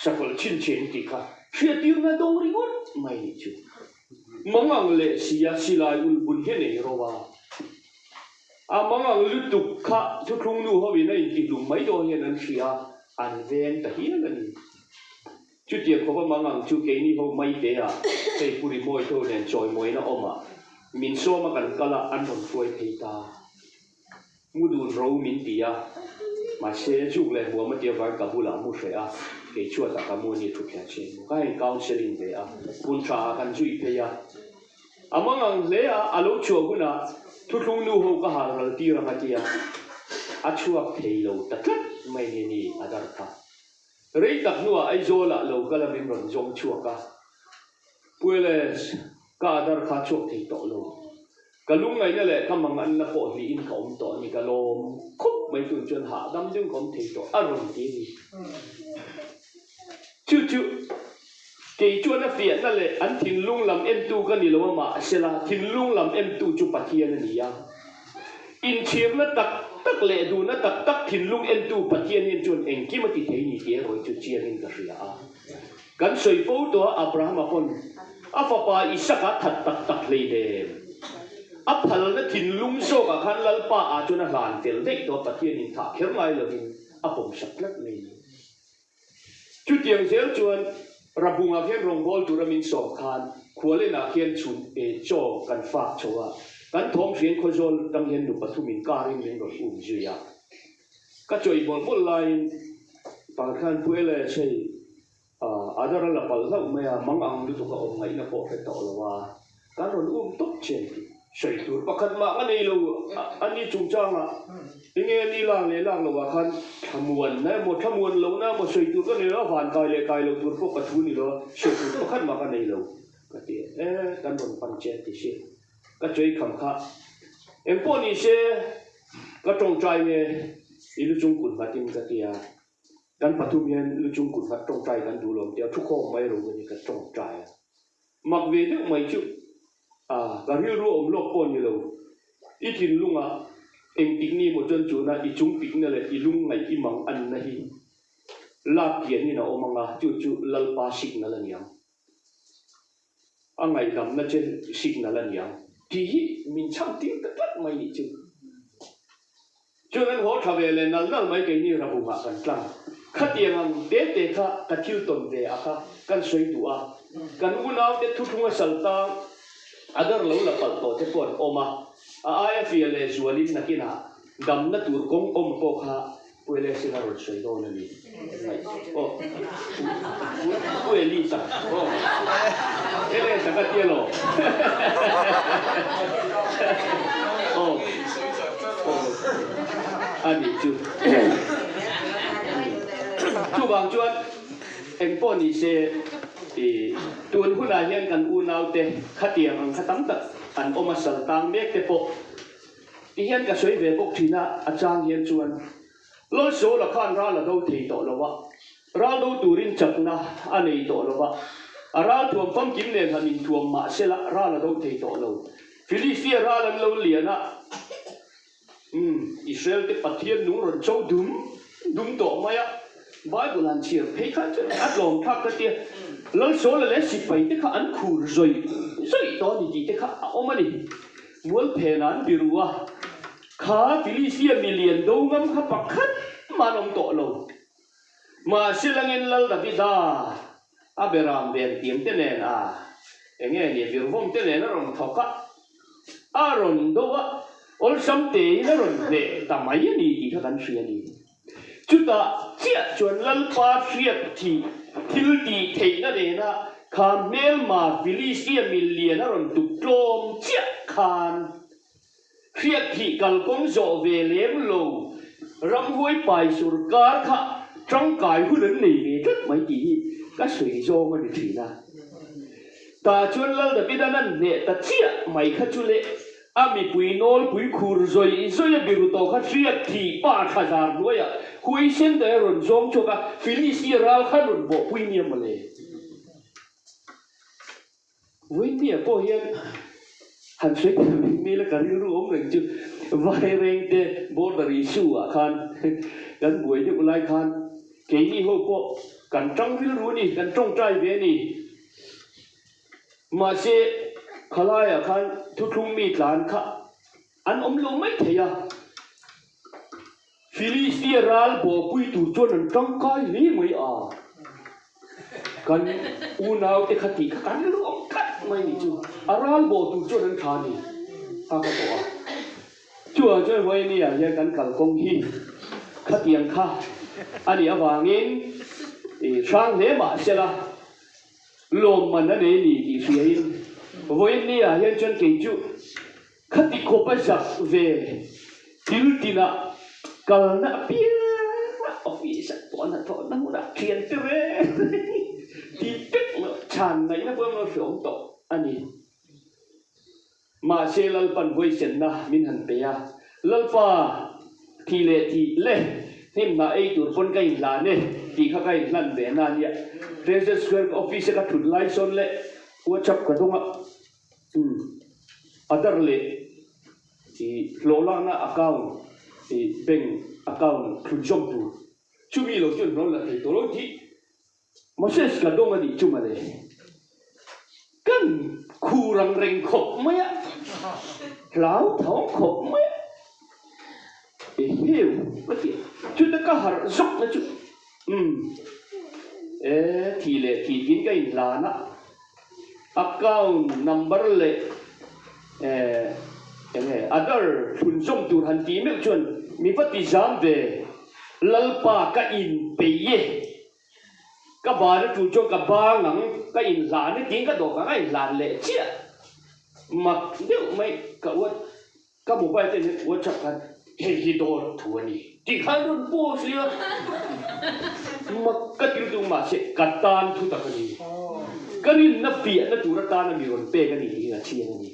sakawlh chhinchhiah in tih kha hriattirna do ringawt mai nih chu. Mangang leh sia silai ulbun hi a nei ro a. A mangang lutuk kha thuthlung nu ho in a intihlum mai dawn hian an hria a, an veng ta hial a ni. Chutiang khawpa mangang chu keini ho maite ah hei Pu Rimawi tho nen chawimawina awm ah min sawm a kan kal a an rawn hruai phei ta. Mu dun ro min ti a, mahse zuk leh hmuam a tia vang ka bulah mu hreh a, kei chhuatah ka mu a ni thutthleng sin mu. Ka in counselling ve a, hun tha ah kan zui phei a. A mangang hle a, a lo chhuah hunah thuthlung nu ho ka hal ral tir ang a tia, a chhuak thei lo ta tlat mai ni ni a dar kha. Rei tak hnuah Aizawlah lo kal a min rawn zawng chhuak a, Pueles, ka adar kha chhuak thei tawh lo. Ka lungngaihna leh ka manganna pawh hlihin ka awm tawh a ni, ka lawm khawp mai tun chuan hahdam deuhin ka awm thei tawh a rawn ti a ni. Chu chu kei chuan a fiahna leh an thinlung lam entu ka ni lo a mahsela thinlung lam entu chu Pathian a ni a. Inchhirna tak tak leh duhna tak tak thinlung entu Pathian hian chuan engkim a ti thei ni tih erawh hi chu chiangin ka hria a. Kan sawi fo tawh a Abrahama pawn a fapa Isaka that tak tak hleinem. A phalna thinlung zawkah khan Lalpa ah chuan a hlan fel daih tawh a Pathian inthah kher ngai lovin a pawmsak tlat mai ni. Chutiang zel chuan Rabungah khian rawngbâwl tura min sawm khan Khualenah khian chhun e chaw kan fak chho a, kan thawm hrian khawzawl tang hian nu pathumin karin min rawn um zui a. Ka chawi mawlh mawlh laiin pakhat khan Pu Elias hei Adar a la palh hlauh mai a, mang ang lutuk a awm ngaihna pawh hre tawh lo a, kan rawn um tawp che tih sawi tur pakhat mah ka nei lo a ni chungchangah enge a ni lak leh lak loh ah khan thlamuan na emaw thlamuan loh na emaw sawi tur ka nei lo a, van kai leh kai loh tur pawh ka thu ni lo a, sawi tur pakhat mah ka nei lo ka ti a, e kan rawn pan che ti si ka chawi kham kha engpawh ni se ka tawngtai nge. I lu chung kut nghat in ka ti a, kan pathum hian lu chung kut nghat tawngtai kan duh lo tia thu khawm mai ro ka ni ka tawngtai a. Mak ve deuh mai chu a, ka rilru awm lawk pawh ni lo. I thinlungah engtik ni maw chuan chuna i chung pikna leh i lungngaih i mang anna hi lak kian in a awm ang a, chu chu Lalpa signal a niang. A ngaihdamna che signal a niang tih hi min chhang tir ta tlat mai nih chu. Chuan an haw tha ve leh nal nal mai keini Rabungah kan tlang. Khatiang ang te te kha ka thil tawn ve a kha kan sawi duh a, kan unaute thuthlunga sal tang a dar lo la palh tawh te pawh an awm a, a aia fia leh zualin nakinah damna tur kawng awm pawh kha Pu Elesina rawn sawi dawn a ni. Ngaih aw. Pu Eli tak aw. Ele tak a tia lo. Aw. A nih chu. Chuvang chuan engpawh ni se i tun hunah hian kan unaute khatiang ang kha tam tak an awm a sal tang mek te pawh Ti hian ka sawi ve bawk thin a, a chang hian chuan Lawlsawla khan ral a do thei tawh lo a, ral do turin chakna a nei tawh lo a, a ral thuam famkim nen han inthuam mah sela ral a do thei tawh lo. Filistia ral an lo lian a, umm, Israel te Pathian nung rawn cho dum dum tawh mai a, Bible han chhiar phei kha chuan a tlawm thlak ka tia, Lalsawla leh sipai te kha an khur zawih zawih tawh a ni tih te kha a awm a ni. Mualphen an ti ru a, kha Filistia milian do ngam kha pakhat mah an awm tawh lo. Mahse langin Lal Davida a beram ven tiang te nen a, enge ni virvawm te nen a rawn thawk a, a rawn do a, awlsam tein a rawn hneh ta mai a ni tih kha kan hria a ni. Chutah chiah chuan Lalpa hriat thih thil tih theihna nena kha hmelma Filistia milian a rawn tuk tlawm chiah khan hriat thih kalkawng zawh ve lem lo ramhuai pai sorkar kha tangkai hun an nei ve tlat mai tih hi ka sawi zawng a ni thin a. Tah chuan Lal Davida'n an hneh ta chiah mai kha chu le A mipui nawlpui khur zawih zawih a biru tawh kha hriat thih pa thla zar hnuaiah huaisen daih a rawn zawng chhuak a, Filistia ral khan rawn bawhpui nia mawle. Vawinia pawh hian han sawi ta mai mai la ka rilru awm reng chu Vairengte border issue ah khan kan buai deuh lai khan keini ho pawh kan tang rilru a ni, kan tawngtai ve a ni. Mahse, khalaiah khan thuthlung mi tlan kha an awm lo mai thei a. Filistia ral bawhpui tur chuan an tangkai hle mai a. Kan unaute kha tih kha kan lu awm tlat mai ni chu. A ral bawh tur chuan an tha a ni a ka tawh a. Chuvang chuan Vawinia hian kan kalkawng hi khatiang kha a nih avangin i hrang hle mahsela, Lawmman a nei ni tih hriain vawiin ni ah hian chuan kei chu khati khawp a zak ve thil tinah kalna apiang a office ah pawh hnathawhna hmunah thian te reng reng tih vek loh chhan ngaihna pawh englo hre awm tawh a ni. Mahse Lalpan huaisenna min han pe a, Lalpa thih leh thih le, hnim hnah ei tur pawn ka inhlan e tih kha ka inhlan ve na ania. President Square ka office a ka thut lai sawn leh WhatsApp ka dawng a, umm Aadhaar leh ih hlawh lakna account ih bank account thlun zawm tur chumi lo chuan hlawh la thei tawh lo tih Moses ka dawng a nih chu mawle. Kan khur ang reng khawp mai a, hlauthawng khawp mai a. Eheu ka ti a, chuta ka harh zawk na chu umm e thih leh thih tiin ka inhlan a, account number leh e enge other thlun zawm tur han tih meuh chuan mi va ti zam ve. Lalpa ka inpeih e. Ka ban a tul chuan ka bang ang, ka inhlan e tiin ka dawhkan a inhlan leh chiah. Mak deuh mai ka what ka mobile te hian WhatsApp khan hei hi dawr thu a ni tih khan rawn post leh a. Mak ka ti lutuk mahse ka tan thu tak a ni. Ka rinna fiahna tur atana mi rawn pek a ni tih hi ka chiang a ni.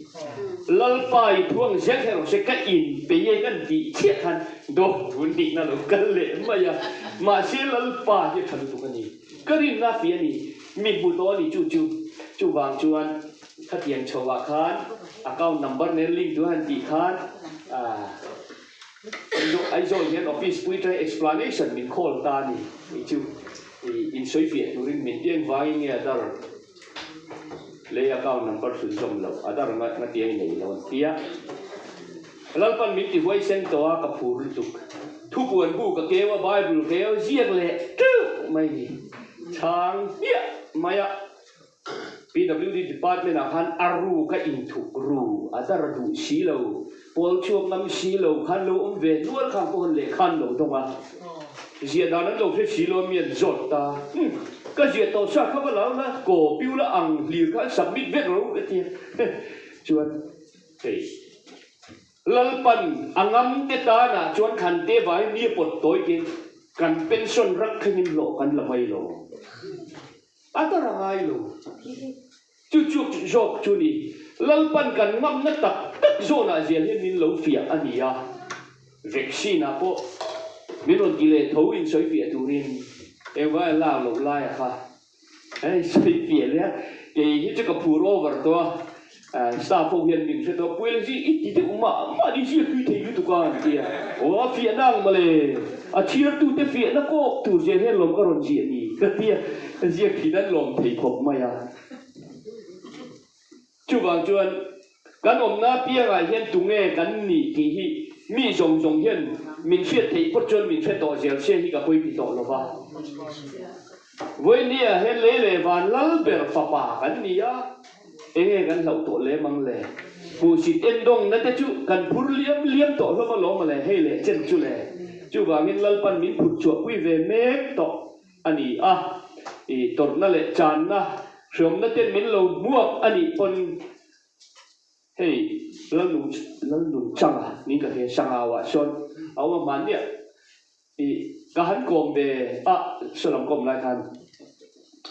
Lalpa i thu ang zel kher rawh se, ka inpei e kan tih chiah khan dawt tun nihna lo kal leh mai a. Mahse Lalpa hi a tha lutuk a ni. Ka rinna a fiah a ni. Mi hmu tawh a ni chu chu. Chuvang chuan khatiang chhoah khan account number nen link tur han tih khan ah Aizawl hian office pui ṭai explanation min call ta a ni tih chu insawifiah turin min ti engvangin nge Adhar lei account number chhunzawm loh Adhar ngatia i nei lo an ti a. Lalpan min ti huaisen tawh a ka phur lutuk. Thupuan bu ka keu a Bible keu ziak leh ṭeuh mai ni chhang hmiah mai a. PWD department ah khan a ru ka inthuk ru a dar duh si lo, pawl chhuak ngam si lo khan lo awm ve nual khang pawh han lehkha an lo dawng a, ziah dan an lo hre si lo a mi an zawt ta, umm ka ziah tawh sa kha va lo la copy ula ang hlir kha an submit vek ro ka ti a, chuan hei Lalpan a ngam te tanah chuan khan te vangin mi a pawt tawi tiin kan pension rak thlengin hlawh kan la mai lo. A tar a ngai lo. Chu chu zawk chu ni. Lalpan kan ngamna tak tak zawnah zel hian min lo fiah a ni a. Vaccine ah pawh min rawn ti leh tho in sawi fiah turin engvai a lak loh lai a kha hei sawi fiah leh a. Kei hi chu ka phur over tawh a. Staff ho hian min hre tawh, Puila hi i ti deuh mah mah ni ziak tui thei lutuk a an ti a. Aw a fiahna ang mawle, a chhiartute fiahna kawk tur zel hian lawm ka rawn ziah ni ka ti a, ziak thin an lawm thei khawp mai a. Chuvang chuan kan awmna apiangah hian tunge kan nih tih hi mi zawng zawng hian min hriat theih phawt chuan min hre tawh zel se hi ka pawi ti tawh lo va. Vawinia hian lei leh van lal ber fapa kan ni a. Enge kan hlauh tawh lem ang le? Hmuhsit endawngna te chu kan phur liam liam tawh hlawm alawm a le, hei leh chen chu le. Chuvangin Lalpan min phut chhuahpui ve mek tawh a ni a, i tawrhna leh channa hriawmna ten min lo hmuak a nih pawn hei Lalnung Lalnun changa ning ka hria Sangauah sawn a awm a hmanniah I ka han kawm ve a, saw lam kawm lai khan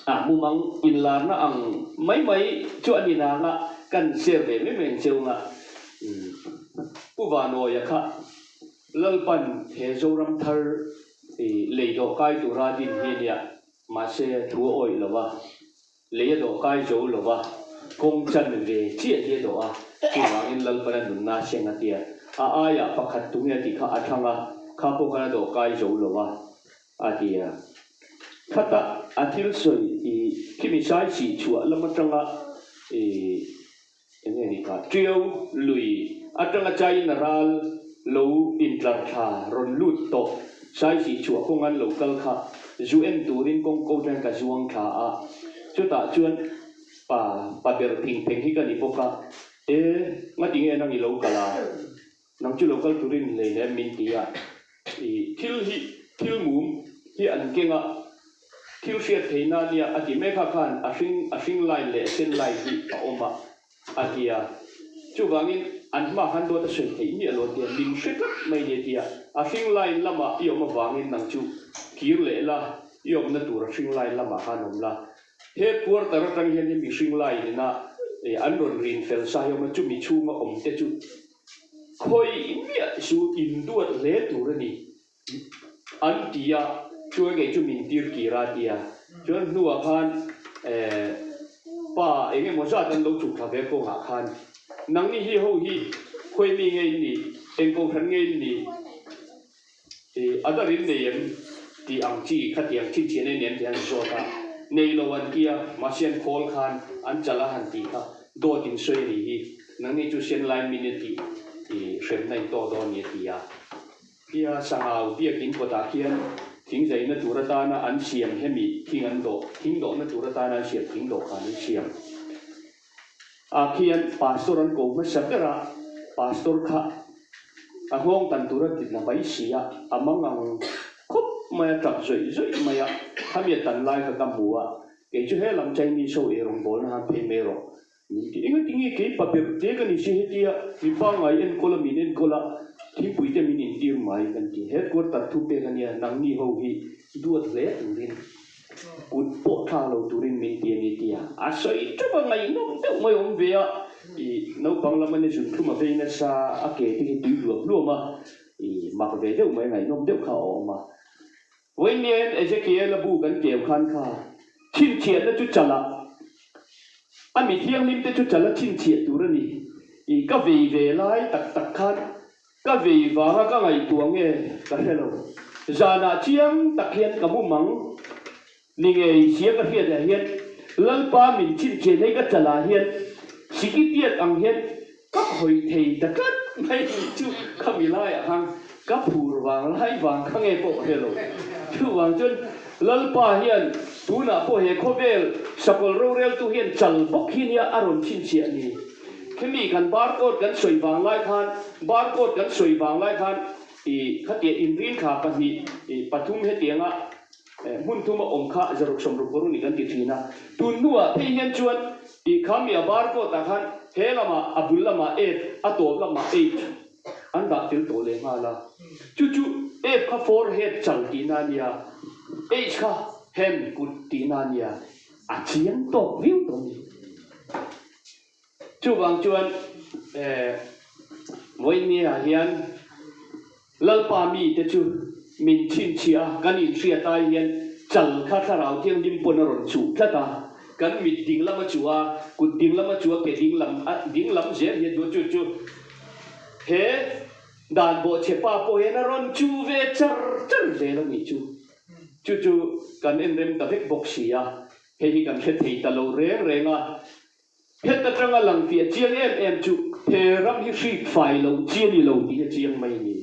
a mumang inlarna ang mai mai chu a ni nang a, kan share ve mai mai ang cheu nga. Pu Vanawia kha Lalpan he Zoram thar i lei dawhkai tura din hi a nia, mahse thu a awih lo a. Lei a dawh kai zo lo va, kawng chan ve chiah hi a dawh a, chuvangin Lalpana nunna a seng a tia. A aiah pakhat tunge a tih kha a thlang a, kha pawh khan a dawh kai zo lo va, a ti a. Khata a thil sawi i khimi sai sih chhuah lam atanga i eng nge ni kha, Tiau lui atanga China ral lo intlar thla rawn lut tawh sai sih chhuah kawng an lo kal kha zu en turin kawng ko hian ka zuang thla a, chutah chuan pa pa ber phing pheng hi ka ni bawk a, e ngati nge nang i lo kal a, nang chu lo kal turin hleinem min ti a, i thil hi thil mum hi an keng a. Thil hriat theihna nia a ti mek a khan a hring a hring line leh a sen line hi a awm a a ti a. Chuvangin an hma khan dawt a sawi theih miah lo a ti a, min hre tlat mai ni a ti a. A hring line lamah i awm avangin nang chu kir leh la, i awmna tur a hring line lamah khan awm la. He quarter atang hian hemi hring line ina an rawn rin fel sa hi a awm a, chumi chhunga awm te chu khawih miah chu induat hle tur a ni. An ti a, chuan kei chu min tir kir a ti a. Chuan hnuah khan eh pa eng emaw zat an lo chhuk thla ve kawngah khan nangni hi ho hi khawi mi nge in nih, eng kohhran nge in nih, ih a dar in nei em tih ang chi khatiang chhinchhiah nei nem tih an zawt a, nei lo an ti a, mahse an khawl khan an chal a han tih kha dawt in sawi a nih hi, nangni chu sen lai min a tih ih hremna in tawk dawn ni a ti a. Kia Sangau biakin kawtah khian thing zaina tur atana an siam hemi thing an dawh, thing dawhna tur atana an siam thing dawh khan an siam ah khian Pastor an ko hmasa ber a, Pastor kha a nghawng tan tura titna mai si a, a mangang khawp mai a, tap zawih zawih mai a, khami a tan lai kha ka hmu a, kei chu helam Chinese ho eirawngbawlna han phei mai rawh Min ti engati nge kei pa ber te ka ni si hetia mi pangngai enkawl a min enkawl a thingpui te min intir mai kan ti. Headquarter thu pek a nia nangni ho hi duat hle turin Kut pawh thlak lo turin min ti a ni tia a sawi teuh a, ngaihnawm deuh mai awm ve a. I naupang lam ania zun thlum a vei nasa, a ke te hi tui hluam hluam a, i mak ve deuh mai ngaihnawm deuh kha a awm a. Vawiin Ezekiel-a bu kan keu khan kha chhinchhiahna chu chalah, a mi thianghlimte chu chala chhinchhiah tur a ni. I ka vei ve lai tak tak khan ka vei vanga ka ngaihtuah nge ka hre lo. Zanah chiang tak hian ka mu mang ni ngei sia ka hriatah hian Lalpa min chhinchhiah hei ka chalah hian sikitiat ang hian Ka khawih thei ta tlat mai chu khami laiah khan ka phur vang lai vang kha nge pawh ka hre lo. Chuvang chuan Lalpa hian tunah pawh he khawvel sakawlh roreltu hian chal bawk hi nia a rawn chhinchhiah ni. Khimi kan barcode kan sawi vang lai khan barcode kan sawi vang lai khan i khatia inrin kha pahnih i pathum hetianga Hmun thuma awm kha zaruk sawmruk pawh ni kan ti thin a. Tun hnuah phei hian chuan tih kha mi a barcode ah khan he lamah a bul lamah F a tawp lamah H an dah tel tawh leh nghal a. Chu chu F kha forehead chal tihna a nia, H kha hand kut tihna a nia, a chiang tawk viau tawh a ni. Chuvang chuan vawinia hian Lalpa mite chu min chhinchhiah a, kan inhriat ai hian chal kha Thlarau Thianghlim pawn a rawn chuh tlat a, kan mit ding lam a chuh a, kut ding lam a chuh a, ke ding lam a ding lam zel hian duh chu chu he dan bawhchhe pa pawh hian a rawn chuh ve char char zel a nih chu. Chu chu kan enrem ta vek bawk si a, hei hi kan hre thei ta lo reng reng a. Het atanga lang tih a chiang em em chu he ram hi hrik fai lo chi a ni lo tih a chiang mai a ni.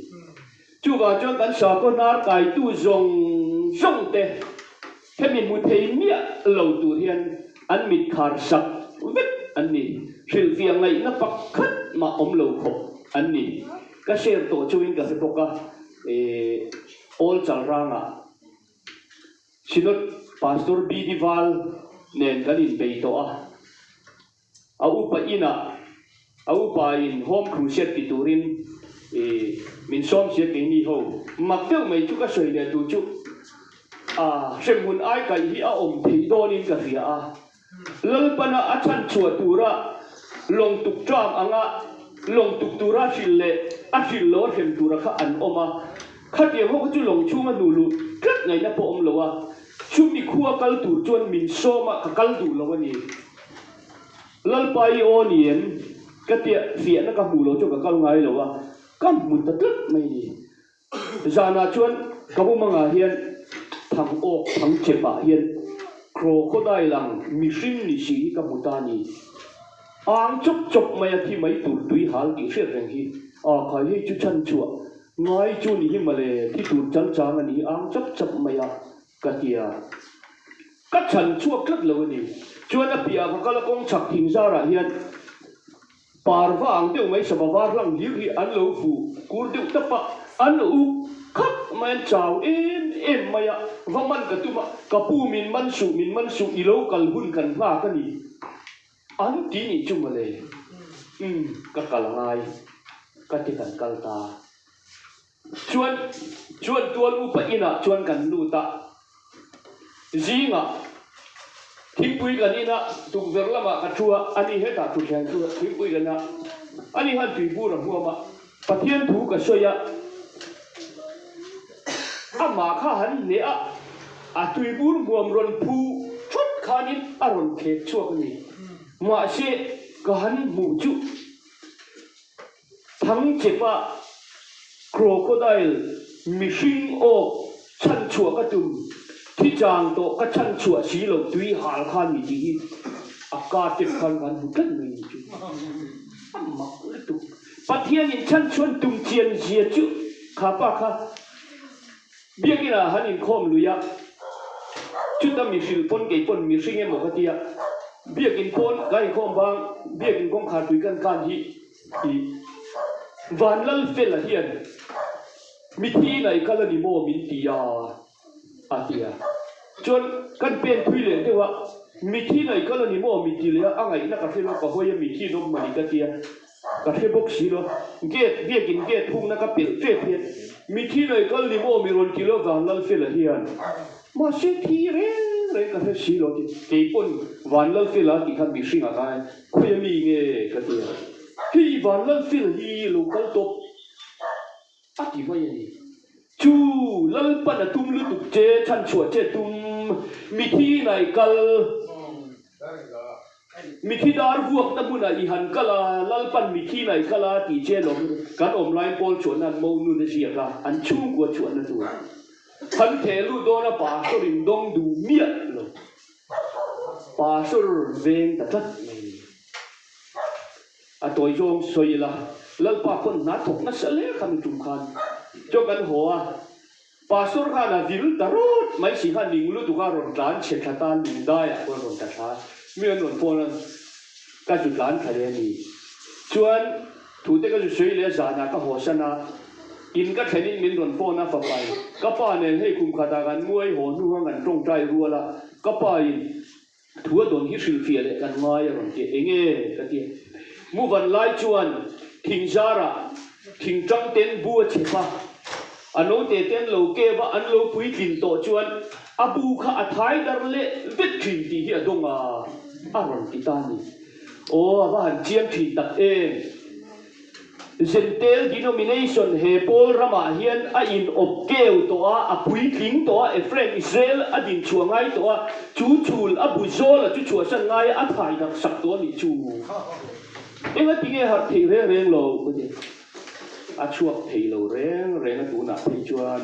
Chuvang chuan kan sakhaw hnar kaitu zawng zawng te hemi hmu thei miah lo tur hian an mit khar sak vek an ni. Hrilhfiah ngaihna pakhat mah awm lo khawp an ni. Ka share tawh chungin ka hre bawk a, Awl Chalrangah. Synod Pastor BD Val nen kan inbei tawh a, a upa inah a upa in Home Crusade ti turin min sawm sia keini ho. Mak deuh mai chu ka sawi leh tur chu a hremhmun ai kaih hi a awm thei dawnin ka hria a. Lalpana a chhanchhuah tura lawng tuk ṭam anga lawng tuk tura hrilh leh a hrilh lo a hrem tura kha an awm a. Khatiang ho kha chu lawng chhunga hnuh luh tlat ngaihna pawh awm lo a, chumi khua kal tur chuan min sawm a, ka kal duh lo a ni. Lalpa i aw ni em? Ka tia fiahna ka hmuh loh chu ka kal ngai lo a, ka hmu ta tlat mai ni. Zanah chuan ka mumangah hian thang awk thang chepah hian crocodile ang mihring ni si hi ka hmu ta a ni. Ang chawp chawp mai a thi mai tur tui hal tih hriat reng hi a khai hei chu chhan chhuah ngai chu ni hi mawle thi tur chang chang a ni hi ang chawp chawp mai a ka ti a. Ka chhan chhuak tlat lo a ni. Chuan a piahah ka kal a kawng chhak thing zarah hian Parva ang deuh mai sava var hlang hlir hi an lo fu kur deuh tap a, an uk khap mai an chau em em mai a, va man ka tum a, ka pu min man suh min man suh i lo kal hun kan nghak a ni an ti nih chu mawle, umm ka kal angai ka ti kan kal ta. Chuan chuan tual upa inah chuan kan lut a, zingah thingpui kan in a, tukverh lamah ka thu a, ani hetah thutthleng chu thingpui kan in a, ani khan tuibur a hmuam a, Pathian thu ka sawi a, amah kha han hneh a, a tuibur hmuam rawn phu thut khanin a rawn thlek chhuak a ni. Mahse ka han hmuh chu. Thangchepa crocodile mihring awk chhanchhuah ka tum, thi chang tawh ka chhanchhuah si lo tui hal kha ni tih hi a ka tep khan kan hmu tlat mai ni chu a mak lutuk. Pathianin chhanchhuan tum chian zia chu kha pa kha Biakin ah han inkhawm lui a, chuta mihrilh pawn kei pawn mihring emaw ka tia, Biakin pawn kan inkhawm vang Biakin kawngkhar tui kan kan hi i Vanlalfela hian mithi inah i kal a ni maw min ti a a ti a, chuan kan pen thui leh deuh a, mithi inah i kal a ni maw min ti leh a, a ngaihna ka hre lo ka hawi a mithi in awm mah ni ka tia. Ka hre bawk si lo. Gate, biakin gate hungna ka pelh tep hian mithi nei kal ni maw mi rawn ti lo vang Lalfela hian. Mahse thi reng. reng ka hre si lo ti. Kei pawn Vanlalfela tih kha mihring a ngai, khawi a mi nge ka ti a. Hei Vanlalfela hi lo kal tawp a ti mai a ni. Chu Lalpan a tum lutuk che, chhanchhuah che tum, mithi nai kal. Mithi dar vuakna hmunah i han kal a, Lalpan mithi nai kal a tih che lawm kan awm laiin Paul chuan an mo nun a ziak a, an chhungkua chhuahna tur han theh lut dawn a pastor in dawng duh miah lo. Pastor veng ta tlat mai a ni. A tawi zawng sawi ila, Lalpa pawn hna thawk nasa hle kha mi tum khan chuan kan haw a. Pastor khan a vil ta rawt mai si khan ning lutuk a rawn tlan chhe thla ta lungdaiah pawh an rawn ta thla mi an rawn phone a ka zu tlan thla leh a ni chuan thu te ka zu sawi leh a zanah ka haw san a in ka thlen in min rawn phone a fapai ka pa nen hei kum khatah kan muai haw hnu khan kan tawngtai rual a ka pa in Thu a dawn hi hrilhfiah leh kan ngai a rawn ti a, enge ka ti a. Muvan lai chuan thing zarah thing tang ten bu a chep a, a note te an lo keu a, an lo puitlin tawh chuan a bu kha a thai dar leh vek thin tih hi a dawng a, a rawn ti ta a ni. Aw a va han chiang thin tak em! Zentel denomination he pawl ramah hian a in awp keu tawh a, a puitling tawh a, Ephraim Israel a din chhuah ngai tawh a, chu chhul a bu zawl a chu chhuahsan ngai a, a thai dak sak tawh a nih chu. Enga tinge harh theih reng reng lo ka ti. A chhuak thei lo reng reng a tunah phei chuan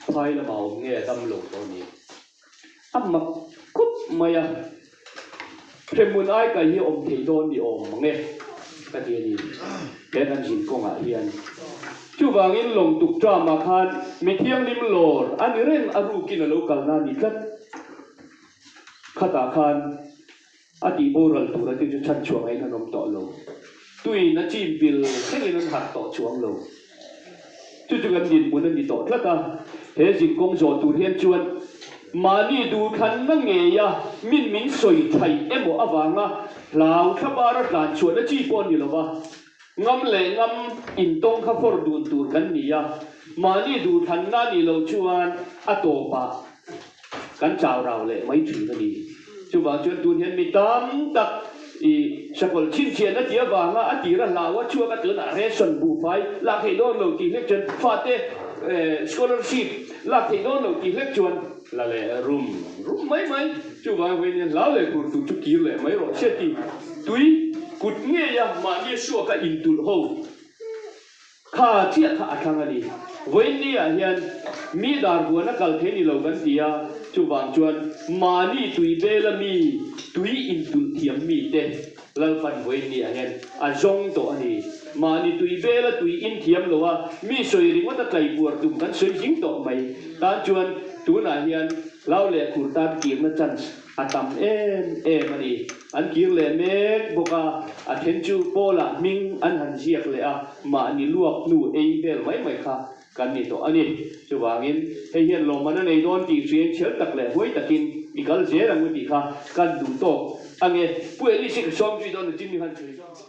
phai lamah awm nge a dam lo tawh a ni. A mak khup mai a, hremhmun ai kai hi awm thei dawn ni awm mang e ka ti a ni he kan zin kawngah hian. Chuvangin lawng tuk tramah khan mi thianghlim lawr a ni reng a rukin a lo kalna a ni tlat. Khatah khan a tih boral tura te chu chhanchhuah ngaiin an awm tawh lo. Tuiin a chim pil thlengin an harh tawh chuang lo. Chu chu kan dinhmun a ni tawh tlat a. He zinkawng zawh tur hian chuan mahni duhthlanna ngeia min min sawi thaih emaw avanga hlau thlabara tlan chhuahna chi pawh a ni lo va. Ngam leh ngam intawng kha fawr dun tur kan ni a, mahni duhthlanna a nih loh chuan a tawpah kan chau rau leh mai thin a ni. Chuvang chuan tun hian mi tam tak i sakawlh chhinchhiahna tih avanga a tir a hlau a chhuak a tunah ration buhfai lak theih dawn lo tih hlek chuan fate scholarship lak theih dawn lo tih hlek chuan la leh rum rum mai mai. Chuvang vawiin hian hlau leh kur tur chu kir leh mai rawh se ti tui kut ngeia mahni suaka intulh ho kha chiah kha a thlang a ni. Vawiin ni ah hian mi dar buan a kal thei ni lo kan ti a, chuvang chuan mahni tui bela mi tui intulh thiam mi te Lalpan vawiin ni ah hian a zawng tawh a ni. Mahni tui bela tui inthiam lo a mi sawi ringawt a tlaipuar tum kan sawi zing tawh mai tan chuan tunah hian Hlau leh khur tan kirna chance a tam em em a ni. An kir leh mek bawk a, a then chu Paula hming an han ziak leh a, mahni luak hnu ei vel mai mai kha kan ni tawh a ni. Chuvangin hei hian lawmman a nei dawn tih hriain chhel tak leh huai takin i kal zel ang u tih kha kan duh tawk ange. Pu Elise ka sawm zui dawn a Jimmy han sawi zawk.